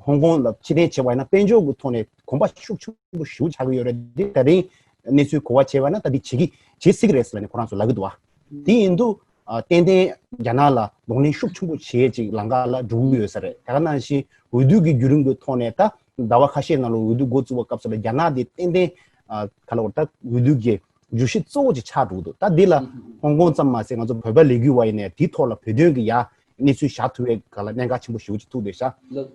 ཧོང་ཀོང་ལ་ཕྱིར་འཐེན་བྱས་པ་ཡིན་ན་དཔལ་འབྱོར་གྱི་ཐོག་ནས་གོམ་པ་ཤུགས་ཆེན་པོ་ཞེ་པོ་ཆགས་ཀྱི་ཡོད་རེད། འདི་ད་རིང་གནས་ཚུལ་གོ་བ་བྱས་པ་ཡིན་ན་ད་འདི་བྱེད་ཀྱི་བྱེད་སྲིད་ཀྱི་རེད་ཟེར་ནས་ཁོ་རང་ཚོ་ལབ་ཀྱི་འདུག་བ། དེ་ཡིན་དུས་ཨ་ཏན་ཏན་རྒྱ་ནག་ལ་གདོང་ལེན་ཤུགས་ཆེན་པོ་བྱེད་ཅིག་ལམ་ཁ་ལ་འགྲོ་གི་ཡོད་ས་རེད། ད་ག་ནང་བཞིན་འོས་བསྡུ་གི་བརྒྱུད་རིམ་གྱི་ཐོག་ནས་ད་ཟླ་བ་ཁ་ཤས་ནང་ལ་འོས་བསྡུ་འགོ་བཙུགས་པའི་སྐབས་སུ་ལ་རྒྱ་ནག་དེ་ཏན་ཏན་ཨ་ག་ལ་བར་ད་འོས་བསྡུ་གི་བརྗོད་གཞི་གཙོ་བོ་ཅིག་ཆགས་འགྲོ་གི་འདུག་ད་འདི་ལ་ཧོང་ཀོང་ཙམ་མ་ཟད་ང་ཚོ་བོད་པ་ལས་འགུལ་བ་ཡིན་ནའི་དེའི་ཐོག་ལ་བོད་དོན་གྱི་ཡ་གནས་ཚུལ་བཞག་ཐུབ་པའི་སྒང་ལ་གནད་འགག་ཆེན་པོ་ཞེ་པོ་ཅིག་ཐུག་བསྡད་ཤག་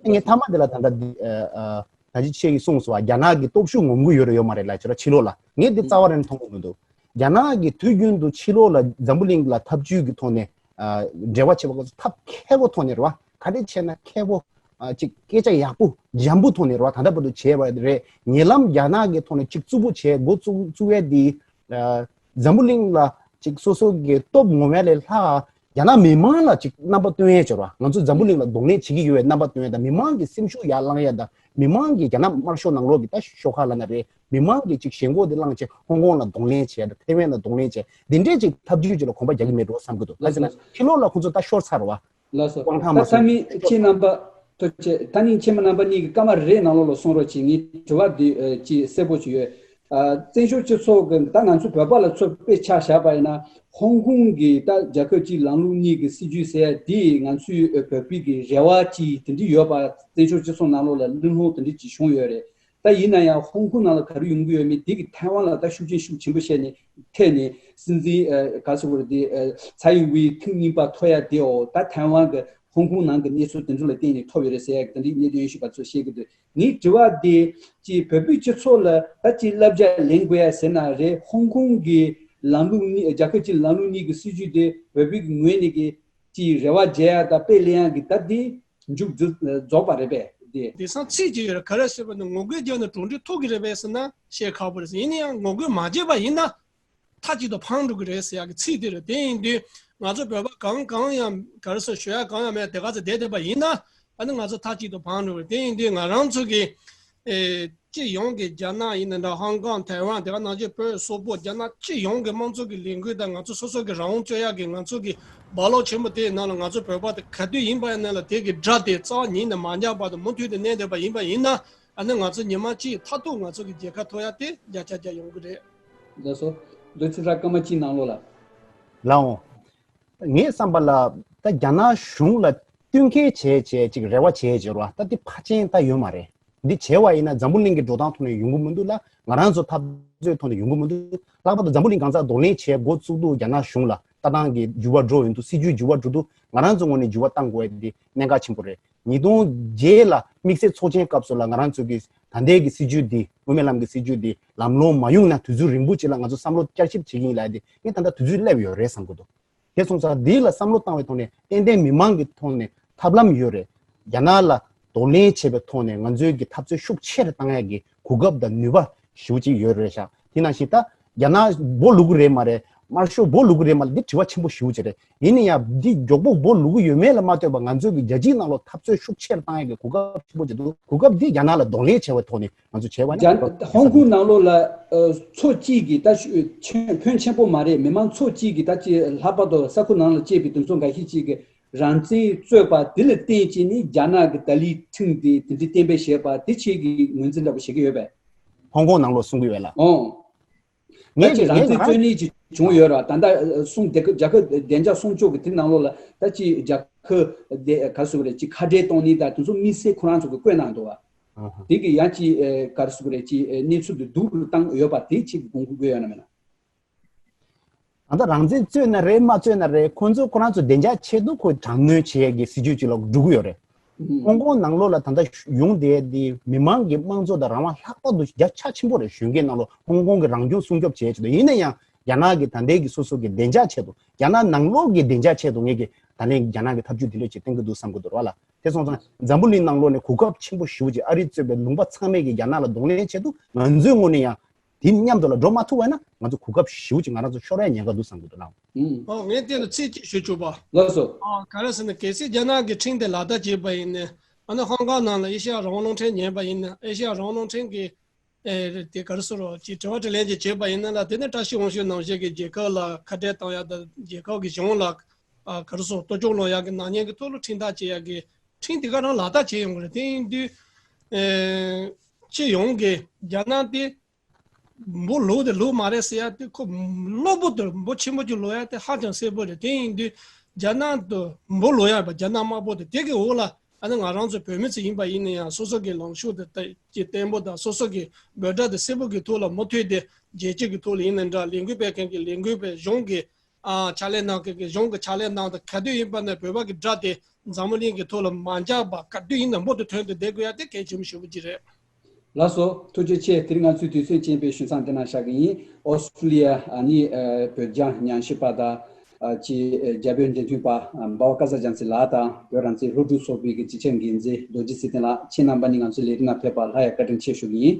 ངས་མཐའ་མ་འདི་ལ་ད་ལྟ་འདི་ཨ་ཨ་ད་ཅི་ཁྱེད་ཀྱིས་གསུངས་སོང་བ། རྒྱ་ནག་གི་སྟོབས་ཤུགས་ངོམ་གྱི་ཡོད་རེད་ཡོད་མ་རེད་ལབ་ཕྱིར་ཕྱི་ལོགས་ལ་ངས་འདི་རྩ་བ་རང་མཐོང་གི་མི་འདུག་རྒྱ་ནག་གིས་དུས་རྒྱུན་དུ་ཕྱི་ལོགས་ལ་འཛམ་བུ་གླིང་ལ་འཐབ་ཇུས་ཀྱི་ཐོག་ནས་ཨ་འབྲེལ་བ་བྱེད་པ་སྐབས་སུ་ཐབས་མཁས་པོ་ཐོག་ནས་རེད་བ། ག་རེ་བྱས་ན་མཁས་པོ་ ཅིག་སྐད་ཆ་ཡག་པོ་འཇམ་པོ་ཐོག་ནས་རེད་བ། ད་ལྟ་བར་དུ་བྱས་པ་རེད། ཉེ་ལམ་རྒྱ་ནག་གི་ཐོག་ནས་ཅིག་རྩུབ་པོ་བྱས་འགོ་བཙུགས་བཙུགས་ཡས་དེ། འཛམ་བུ་གླིང་ལ་ཅིག་སོ་སོ་གི་སྟོབས་ངོ་མ་ལས་ལྷག་རྒྱ་ནག་མི་མང་ལ་ཅིག་རྣམ་པ་སྟོན་ཡས་བྱས་རེད་བ། ང་ཚོ་འཛམ་བུ་གླིང་ལ་གདོང་ལེན་བྱེད་ཀྱི་ཡོད་པའི་རྣམ་པ་སྟོན་ཡས་དང་། མི་མང་གི་སེམས་ཤུགས་ཡར་བསླང་ཡས་དང་། མི་མང་གི་རྒྱ་ནག་དམར་ཤོག་ནང་ལོགས་ཀྱི་ད་ཤོག་ཁག་ལབ་ན་རེད། མི་མང་གི་ཅིག་ཞེན་ཁོག་དེ་བསླངས་བྱས་ཧོང་ཀོང་ལ་གདོང་ལེན་བྱས་དང་། ཐའེ་ཝན་ལ་གདོང་ལེན་བྱས། འདི་འདྲའི་ཅིག་ཐབས་ཇུས་ཅིག་ལ་གོམ་པ་རྒྱག་གི་མེད་འགྲོ་བསམ་གྱི་འདུག། ག་ཟེར་ན་ཕྱི་ལོགས་ལ་ཁོང་ཚོ་ད་ཤོར་ཚར་བ། ལགས་སོ། དབང་ཐང་མ་ད་ས་སོང་། མི་ཁྱེད་རྣམ་པ་ཐུགས་རྗེ་ཆེ། ད་ནི་ཁྱེད་མི་རྣམ་པ་གཉིས་ཀྱི་སྐར་མ་རེ་རེ་ནང་ལོགས་ལ་གསུང་རོགས་གྱིས། ངའི་དྲི་བ་འདི་ཨ་ཅིག་གསལ་པོ་ཅིག་ཡོད། ཨ་བཙན་བྱོལ་སྤྱི་ཚོགས་ཀྱི་ད་ང་ཚོ་བོད་པ་ལ་ཚོད་དཔེ་ཆ་བཞག་པ་ཡིན་ན། ཧོང་ཀོང་གི་ད་རྒྱལ་ཁབ་གཅིག་ལམ་ལུགས་གཉིས་ཀྱི་སྲིད་ཇུས་ཟེར་ཡ་འདི་ང་ཚོའི་བོད་པའི་གི་རེ་བ་ཅིག་དེ་འདྲ་ཡོད་པ། བཙན་བྱོལ་སྤྱི་ཚོགས་ནང་ལོགས་ལ་གླེང་སློང་དེ་འདྲ་ཅིག་བྱུང་ཡོད་རེད། ད་ཡིན་ན་ཡང་ཧོང་ཀོང་ནང་ལ་ག་རེ་ཡོང་གི་ཡོད་མེད་དེ་གི་ཐའེ་ཝན་ལ་ད་ཤུགས་རྐྱེན་ཤུགས་ཆེན་པོ་བྱས་ནས་ཐེབས་ནས། སྲིད་འཛིན་ཨ་ག་ཟེར་དགོས་རེད་དེ། ཨ་ཚའེ་ཝེ་ཐེངས་གཉིས་པ་ཐོབ་ཡ་དེའོ། ད་ཐའེ་ཝན་གི་ཧོང་ཀོང་ནང་གི་གནས་ཚུལ་དེ་ཚོ་ལ་བརྟེན་ནས་ཐོབ་ཡོད་རེད་ཟེར་ཡ་གི་དེ་འདྲའི་གནད་དོན་ཡོད་ཤོས་པ་ཚོ་བཤད་གི་འདུག། ངའི་དྲི་བ་དེ་ཅིག་བོད་པའི་སྤྱི་ཚོགས་ལ་ད་ཅིག་བསླབ་བྱ་ལེན་དགོས་ཡ་ཟེར་ན་རེད། ཧོང་ཀོང་གི་ལམ་ལུགས་གཉིས། རྒྱལ་ཁབ་གཅིག་ལམ་ལུགས་གཉིས་ཀྱི་སྲིད་ཇུས་དེ་བོད་པའི་གི་ངོས་ནས་གི་ཅིག་རེ་བ་བྱེད་ཡ་དང་དཔེ་ལེན་ཡ་གི་ད་དེ་མཇུག་རྫོགས་པ་རེད་པས་དེ། དེང་སང་ཚིག་ཅིག་ཡོད་རེད། ག་རེ་ཟེར་བ་ན། ངོ་རྒོལ་བརྒྱབ་ནས་གྲུབ་འབྲས་ཐོབ་ཀྱི་རེད་པས་ཟེར་ན་བཤད་ཁག་པོ་རེད་ཟེར། ཡིན་ན་ཡང་ངོ་རྒོལ་མ་བྱས་པ་ཡིན་ན་མཐའ་གཅིག་ཏུ་ཕམ་འགྲོ་གི་རེད་ཟེར་ཡ་གི་ཚིག་དེ་རེད། དེ་ཡིན་དུས་ང་ཚོ་བོད་པ་གང་གང་ཡང་ག་རེ་ཟེར་ཞུ་ཡ་གང་ཡང་མེད། དེ་ག་ཚོད་བསྡད་བསྡད་པ་ཡིན་ན། ཨ་ནི་ང་ཚོ་མཐའ་གཅིག་ཏུ་ཕམ་འགྲོ་གི་རེད། དེ་ཡིན་དུས་ང་རང་ཚོ་གི་ཨེ་སྤྱི་ཡོངས་ཀྱི་རྒྱ་ནག་ཡིན་ན་འདྲ། ཧོང་ཀོང་། ཐའེ་ཝན། དེ་ག་ནང་བཞིན་བོད་སོག་པོ། རྒྱ་ནག་སྤྱི་ཡོངས་ཀྱི་དམངས་གཙོ་གི་ལས་འགུལ་དང་། ང་ཚོ་སོ་སོ་གི་རང་དབང་རྩོད་ཡག་གི་ང་ཚོ་གི་རྦ་རླབས་ཆེན་པོ་དེའི་ནང་ལ་ང་ཚོ་བོད་པ་དེ་ག་དུས་ཡིན་པ་ཡིན་ན་ལ་དེ་གི་སྒྲ་དེ་རྩ་བ་ཉིད་ནས་མ་ཉམས་པ་དང་མུ་མཐུད་དུ་གནས་བསྡད་པ་ཡིན་པ་ཡིན་ན། ཨ་ནི་ང་ཚོ་ཉི་མ་གཅིག་མཐར་ཐུག་ང་ཚོ་གི་རྒྱལ་ཁ་ཐོབ་ཡ་དེ་བརྒྱ་ཆ་བརྒྱ་ཡོང་གི་རེད། ལགས་སོ། ལོ་ཚེ་ལགས་སྐར་མ་གཅིག་ནང་ལོགས་ལ། ལགས་འོང་། ངའི་བསམ་པ་ལ་ད་རྒྱ་ནག་གཞུང་ལ་བསྟུན་མཁས་བྱས་བྱས་ཅིག་རེ་བ་བྱས་བྱས་རོ། ད་འདི་ཕལ་ཆེར་ད་ཡོད་མ་རེད། འདི་བྱས་པ་ཡིན་ན་འཛམ་བུ་གླིང་གི་འགྲོ་སྟངས་ཐོག་ནས་ཡོང་གི་མི་འདུག་ལ། ང་རང་ཚོ་འཐབ་རྩོད་ཐོག་ནས་ཡོང་གི་མི་འདུག། ལྷག་པར་དུ་འཛམ་བུ་གླིང་གང་སར་གདོང་ལེན་བྱས་འགོ་བཙུགས་དུས་རྒྱ་ནག་གཞུང་ལ་ལྟ་སྟངས་ཀྱི་འགྱུར་བ་འགྲོ་ཡོང་དུས། སྲིད་ཇུས་འགྱུར་བ་འགྲོ་དུས་ང་རང་ཚོ་ངོས་ནས་འགྱུར་བ་གཏང་དགོས་ཡ་འདི་གནད་འགག་ཆེན་པོ་རེད། ཉིས་སྟོང་བརྒྱད་ལ་དམིགས་བསལ་ཚོགས་ཆེན་སྐབས་སུ་ལ་ང་རང་ཚོ་གི་ད་ལྟའི་གི་སྲིད་ཇུས་འདི། དངོས་མེད་ལམ་གྱི་སྲིད་ཇུས་འདི་ལམ་ལྷོང་མ་ཡོང་ན་དུས་ཚོད་རིང་པོ་ཅིག་ལ་ང་ཚོ་བསམ་བློ་བསྐྱར་ཞིབ་བྱེད་ཀྱི་ཡིན་ལབ་ཡ་དེ་ངས་ད་ལྟ་དུས་ཚོད་སླེབས་ཡོད་རེད་བསམ་གྱི་འདུག། དེ་སོང་ཙང་འདི་ལ་བསམ་བློ་བཏང་བའི་ཐོག་ནས་ཏན་ཏན་མི་མང་གི་ཐོག་ནས་ཐབས་ལམ་ཡོད་རེད། རྒྱ་ནག་ལ་གདོང་ལེན་བྱེད་པའི་ཐོག་ནས་ང་ཚོའི་གི་འཐབ་རྩོད་ཤུགས་ཆེ་རུ་བཏང་ཡ་གི་གོ་སྐབས་དང་ནུས་པ་ཞེ་པོ་ཅིག་ཡོད་རེད་ཤག། དེ་ནང་བཞིན་ད་རྒྱ་ནག་སྦོ་ལུག་གི་རེད་མ་རེད། དམར་ཤོག་སྦོ་ལུག་གི་རེད་མ་རེད། འདི་དྲི་བ་ཆེན་པོ་ཞེ་པོ་ཅིག་རེད། ཡིན་ན་ཡང་འདི་མགྱོགས་པོ་སྦོ་ལུག་གི་ཡོད་མེད་ལ་མ་ལྟོས་པར་ང་ཚོའི་གི་རྒྱལ་སྤྱིའི་ནང་ལོགས་འཐབ་རྩོད་ཤུགས་ཆེ་རུ་བཏང་ཡ་གི་གོ་སྐབས་ཆེན་པོ་ཅིག་འདུག། གོ་སྐབས་འདི་རྒྱ་ནག་ལ་གདོང་ལེན་བྱས་པའི་ཐོག་ནས་ང་ཚོ་བྱས་པ་ཡིན་ན། རྒྱ་ཧོང་ཀོང་ནང་ལོགས་ལ་ཨ་ཕྱོགས་གཅིག་གིས་ད་ཕོན་ཕོན་ཆེན་པོ་མ་རེད། མི་མང་ཕྱོགས་གཅིག་གིས་ད་ཅི་ལྷག་པར་དུ་ས་ཁུལ་ནང་ལ་སྐྱེས་པའི་དེ་ཚོ་འགའ་ཤས་ཅིག་གིས་རང་བཙན་རྩོད་པ་དེ་ལ་བརྟེན་བྱས་ནས་རྒྱ་ནག་གི་ད་ལིའི་ཁྲིམས་དེ་དེ་འདྲའི་གཏན་འབེབས་བྱས་པ་དེ་ཁྱེད་ཀྱིས་ངོས་འཛིན་འདྲ་པོ་བྱེད་ཀྱི་ཡོད་པས། ཧོང་ཀོང་ནང་ལོགས་གསུང་གི་ཡོད་ལ། ཨོ། ད་ངས་ཅིག་རང་ངས་བཙན་ང་རང་རྩོད་ནི་ཅིག་བྱུང་ཡོད་ར། ད་ལྟ་གསུང་དེ་གི་རྒྱལ་ཁབ་བདེ་འཇགས་སྲུང་སྐྱོབ་ཀྱི་དེ་ནང་ལོགས་ལ་ད་ཅིག་རྒྱལ་ཁབ་དེ་ག་རེ་ཟེར་དགོས་རེད། ཅིག་ཁ་བྲལ་གཏོང་ནི་ད་དེ་ཚོ་དམིགས་བསལ་ཁོ་རང་ཚོ་གི་བཀོད་གནང་འདུག་བ། ཨ་ཧ། དེ་གི་ཡང་ཅིག་ཨེ་ག་རེ་ཟེར་དགོས་རེད། ཅིག་ཨེ་གནས་ཚུལ་དེ་སྡུག་རུ་བཏང་ཡོད་པ་དེ་ཅིག་དགོངས་འགལ་དགོས་ཡོད་ན་མེད་ན། ད་ལྟ་རང་བཙན་རྩོད་ན་རེད་མ་རྩོད་ན་རེད། ཁོ་ཚོ་ཁོ་རང་ཚོ་བདེ་འཇགས་ཆེད་དུ་ཁོ་དྲག་གནོན་བྱེད་ཡས་ཀྱི་སྲིད་ཇུས་ཅིག་ལ་འགྲོ་གི་ཡོད་རེད། ཨུམ། ཧོང་ཀོང་ནང་ལོགས་ལ་ད་ལྟ་ཡོང་བསྡད་དེ་མི་མང་གི་དམངས་གཙོ་དང་རང་དབང་ལྷག་པར་དུ་རྒྱ་ཆ་ཆེན་པོ་རེད། གཞོན་སྐྱེས་ནང་ལོགས་ཧོང་ཀོང་གི་རང་སྐྱོང་སྲུང་སྐྱོབ་བྱེད་ཆེད་དུ། ཡིན་ན་ཡང་རྒྱ་ནག་གི་ད་ལྟའི་གི་སོ་སོ་གི་བདེ་འཇགས་ཆེད་དུ། རྒྱ་ནག་ནང་ལོགས་ཀྱི་བདེ་འཇགས་ཆེད་དུ་ངས་ཀྱི་ད་ལན་རྒྱ་ནག་གི་ཐབས་ཇུས་དེ་འདྲ་ཅིག་བསྟན་གྱི་འདུག་བསམ་གྱི་འདུག་ར་ལ། དེ་སོང་ཙང་འཛམ་བུ་གླིང་ནང་ལོགས་ནས་གོ་སྐབས་ཆེན་པོ་ཞེ་པོ་ཅིག་ཨ་རི་གཙོས་པའི་ལུང་པ་ཚང་མས་ཀྱི་རྒྱ་ནག་ལ་གདོང་ལེན་ཆེད་དུ་ང་ཚོའི་ངོས་ནས་ཡང་དེ་མཉམ་དུ་ལ་འགྲོ་མ་ཐུབ་པ་ན་ང་ཚོ་གོ་སྐབས་ཞེ་པོ་ཅིག་ང་རང་ཚོ་ཤོར་ཡ་ཉེན་ཁ་འདུག་བསམ་གྱི་འདུག་ལགས། ཨོ། ངས་དེ་ལ་ཚིག་གཅིག་ཞུ་ཆོག་པ། ལགས་སོ། ཨོ། ག་རེ་ཟེར་ན། གལ་སྲིད་རྒྱ་ནག་གི་ཁྲིམས་དེ་ལག་བསྟར་བྱས་པ་ཡིན་ན། ཨ་ནི་ཧོང་ཀོང་ནང་ལ་ཨེ་ཤེ་ཡ་རང་དབང་རླུང་འཕྲིན་ཉན་པ་ཡིན་ན། ཨེ་ཤེ་ཡ་རང་དབང་རླུང་འཕྲིན་གྱི་ཨེ་དེ་ག་རེ་ཟེར་རོ། ཅིག་དྲི་བ་དྲིས་ལན་ཅིག་བྱས་པ་ཡིན་ན་ལ། དེ་ནི་བཀྲ་ཤིས་དབང་ཕྱུག་ནང་བཞིན་གྱི་རྒྱལ་ཁབ་ལ་ཁ་བྲལ་གཏོང་ཡ་དང་། རྒྱལ་ཁབ་ཀྱི་གཞུང་ལ་ཨ་ག་རེ་ཟེར། གཏོར་སྐྱོན་སློང་ཡ་གི་ནག་ཉེས་ཀྱི་ཐོག་ལ་ཁྲིམས་ཐག་བཅད་ཡ་གི་ཁྲིམས་དེ་ག་རང་ལག་བསྟར་བྱས་ཡོང་གི་རེད། དེ་ཡིན་དུས་ཨེ་སྤྱི་ཡོངས་ཀྱི་རྒྱ་ནག་དེ་འབོ་ལུག་དེ་ལུག་མ་རེད་ཟེར་ཡ་དེ་ཁོ་གློ་བུར་དུ་འབོ་ཆེན་པོ་ཅིག་ལུག་ཡ་དེ་ཧ་ཅང་གསལ་པོ་རེད། དེ་ཡིན་དུས་རྒྱ་ནག་ཏུ་འབོ་ལུག་ཡ་པ་རྒྱ་ནག་དམར་པོ་དེ་དེ་གི་འོག་ལ་ཨ་ནི་ང་རང་ཚོ་བོད་མི་ཚོ་ཡིན་པ་ཡིན་ན་ཡང་སོ་སོ་གི་ལངས་ཕྱོགས་དེ་ད་ཀྱི་བརྟན་པོ་དང་། སོ་སོ་གི་འབོད་སྒྲ་དེ་གསལ་པོ་གི་ཐོག་ལ་མུ་མཐུད་དེ་རྒྱལ་སྤྱི་གི་ཐོག་ལ་ཡིན་ན་འདྲ། ལས་འགུལ་སྤེལ་མཁན་གྱི་ལས་འགུལ་སྤེལ། གཞུང་གི་ཨ་ཕྱག་ལས་གནང་མཁན་གྱི་གཞུང་གི་ཕྱག་ལས་གནང་དང་། ག་དུས་ཡིན་པ་ན་བོད་པ་གི་སྒྲ་དེ་འཛམ་བུ་གླིང་གི་ཐོག་ལ་མ་འཇགས་པ་ག་དུས་ཡིན་ན་མུ་མཐུད་ཐོན་དུ་བསྡད་དགོས་ཡ་དེ་གལ་ཆེན་པོ་ཞེ་པོ་ཅིག་རེད། ལགས་སོ། ཐུགས་རྗེ་ཆེ། དེ་རིང་ང་ཚོའི་དུས་ཚོད་རྐྱེན་པས་ཞུ་མཚམས་འདི་ན་བཞག་གི་ཡིན། ཨོ་སི་ཀྲི་ལི་ཡ་ཨ་ནི་ཨ་བོད་རྒྱ་ཉམས་ཞིབ་པ་དང་ ཨ་ཅི་ཨ་རྒྱ་བོད་འབྲེལ་མཐུད་པ་ཨ་འབའ་བ་ཀ་ས་ཇང་སི་ལགས་དང་བོད་རང་བཙན་སློབ་ཕྲུག་ཚོགས་པའི་གི་སྤྱི་ཁྱབ་འགན་འཛིན་རྡོ་རྗེ་ཚེ་བརྟན་ལགས། ཁྱེད་རྣམ་པ་གཉིས་ང་ཚོའི་ལས་རིམ་ནང་ཕེབས་པར་སླར་ཡང་བཀའ་དྲིན་ཆེ་ཞུ་གི་ཡིན།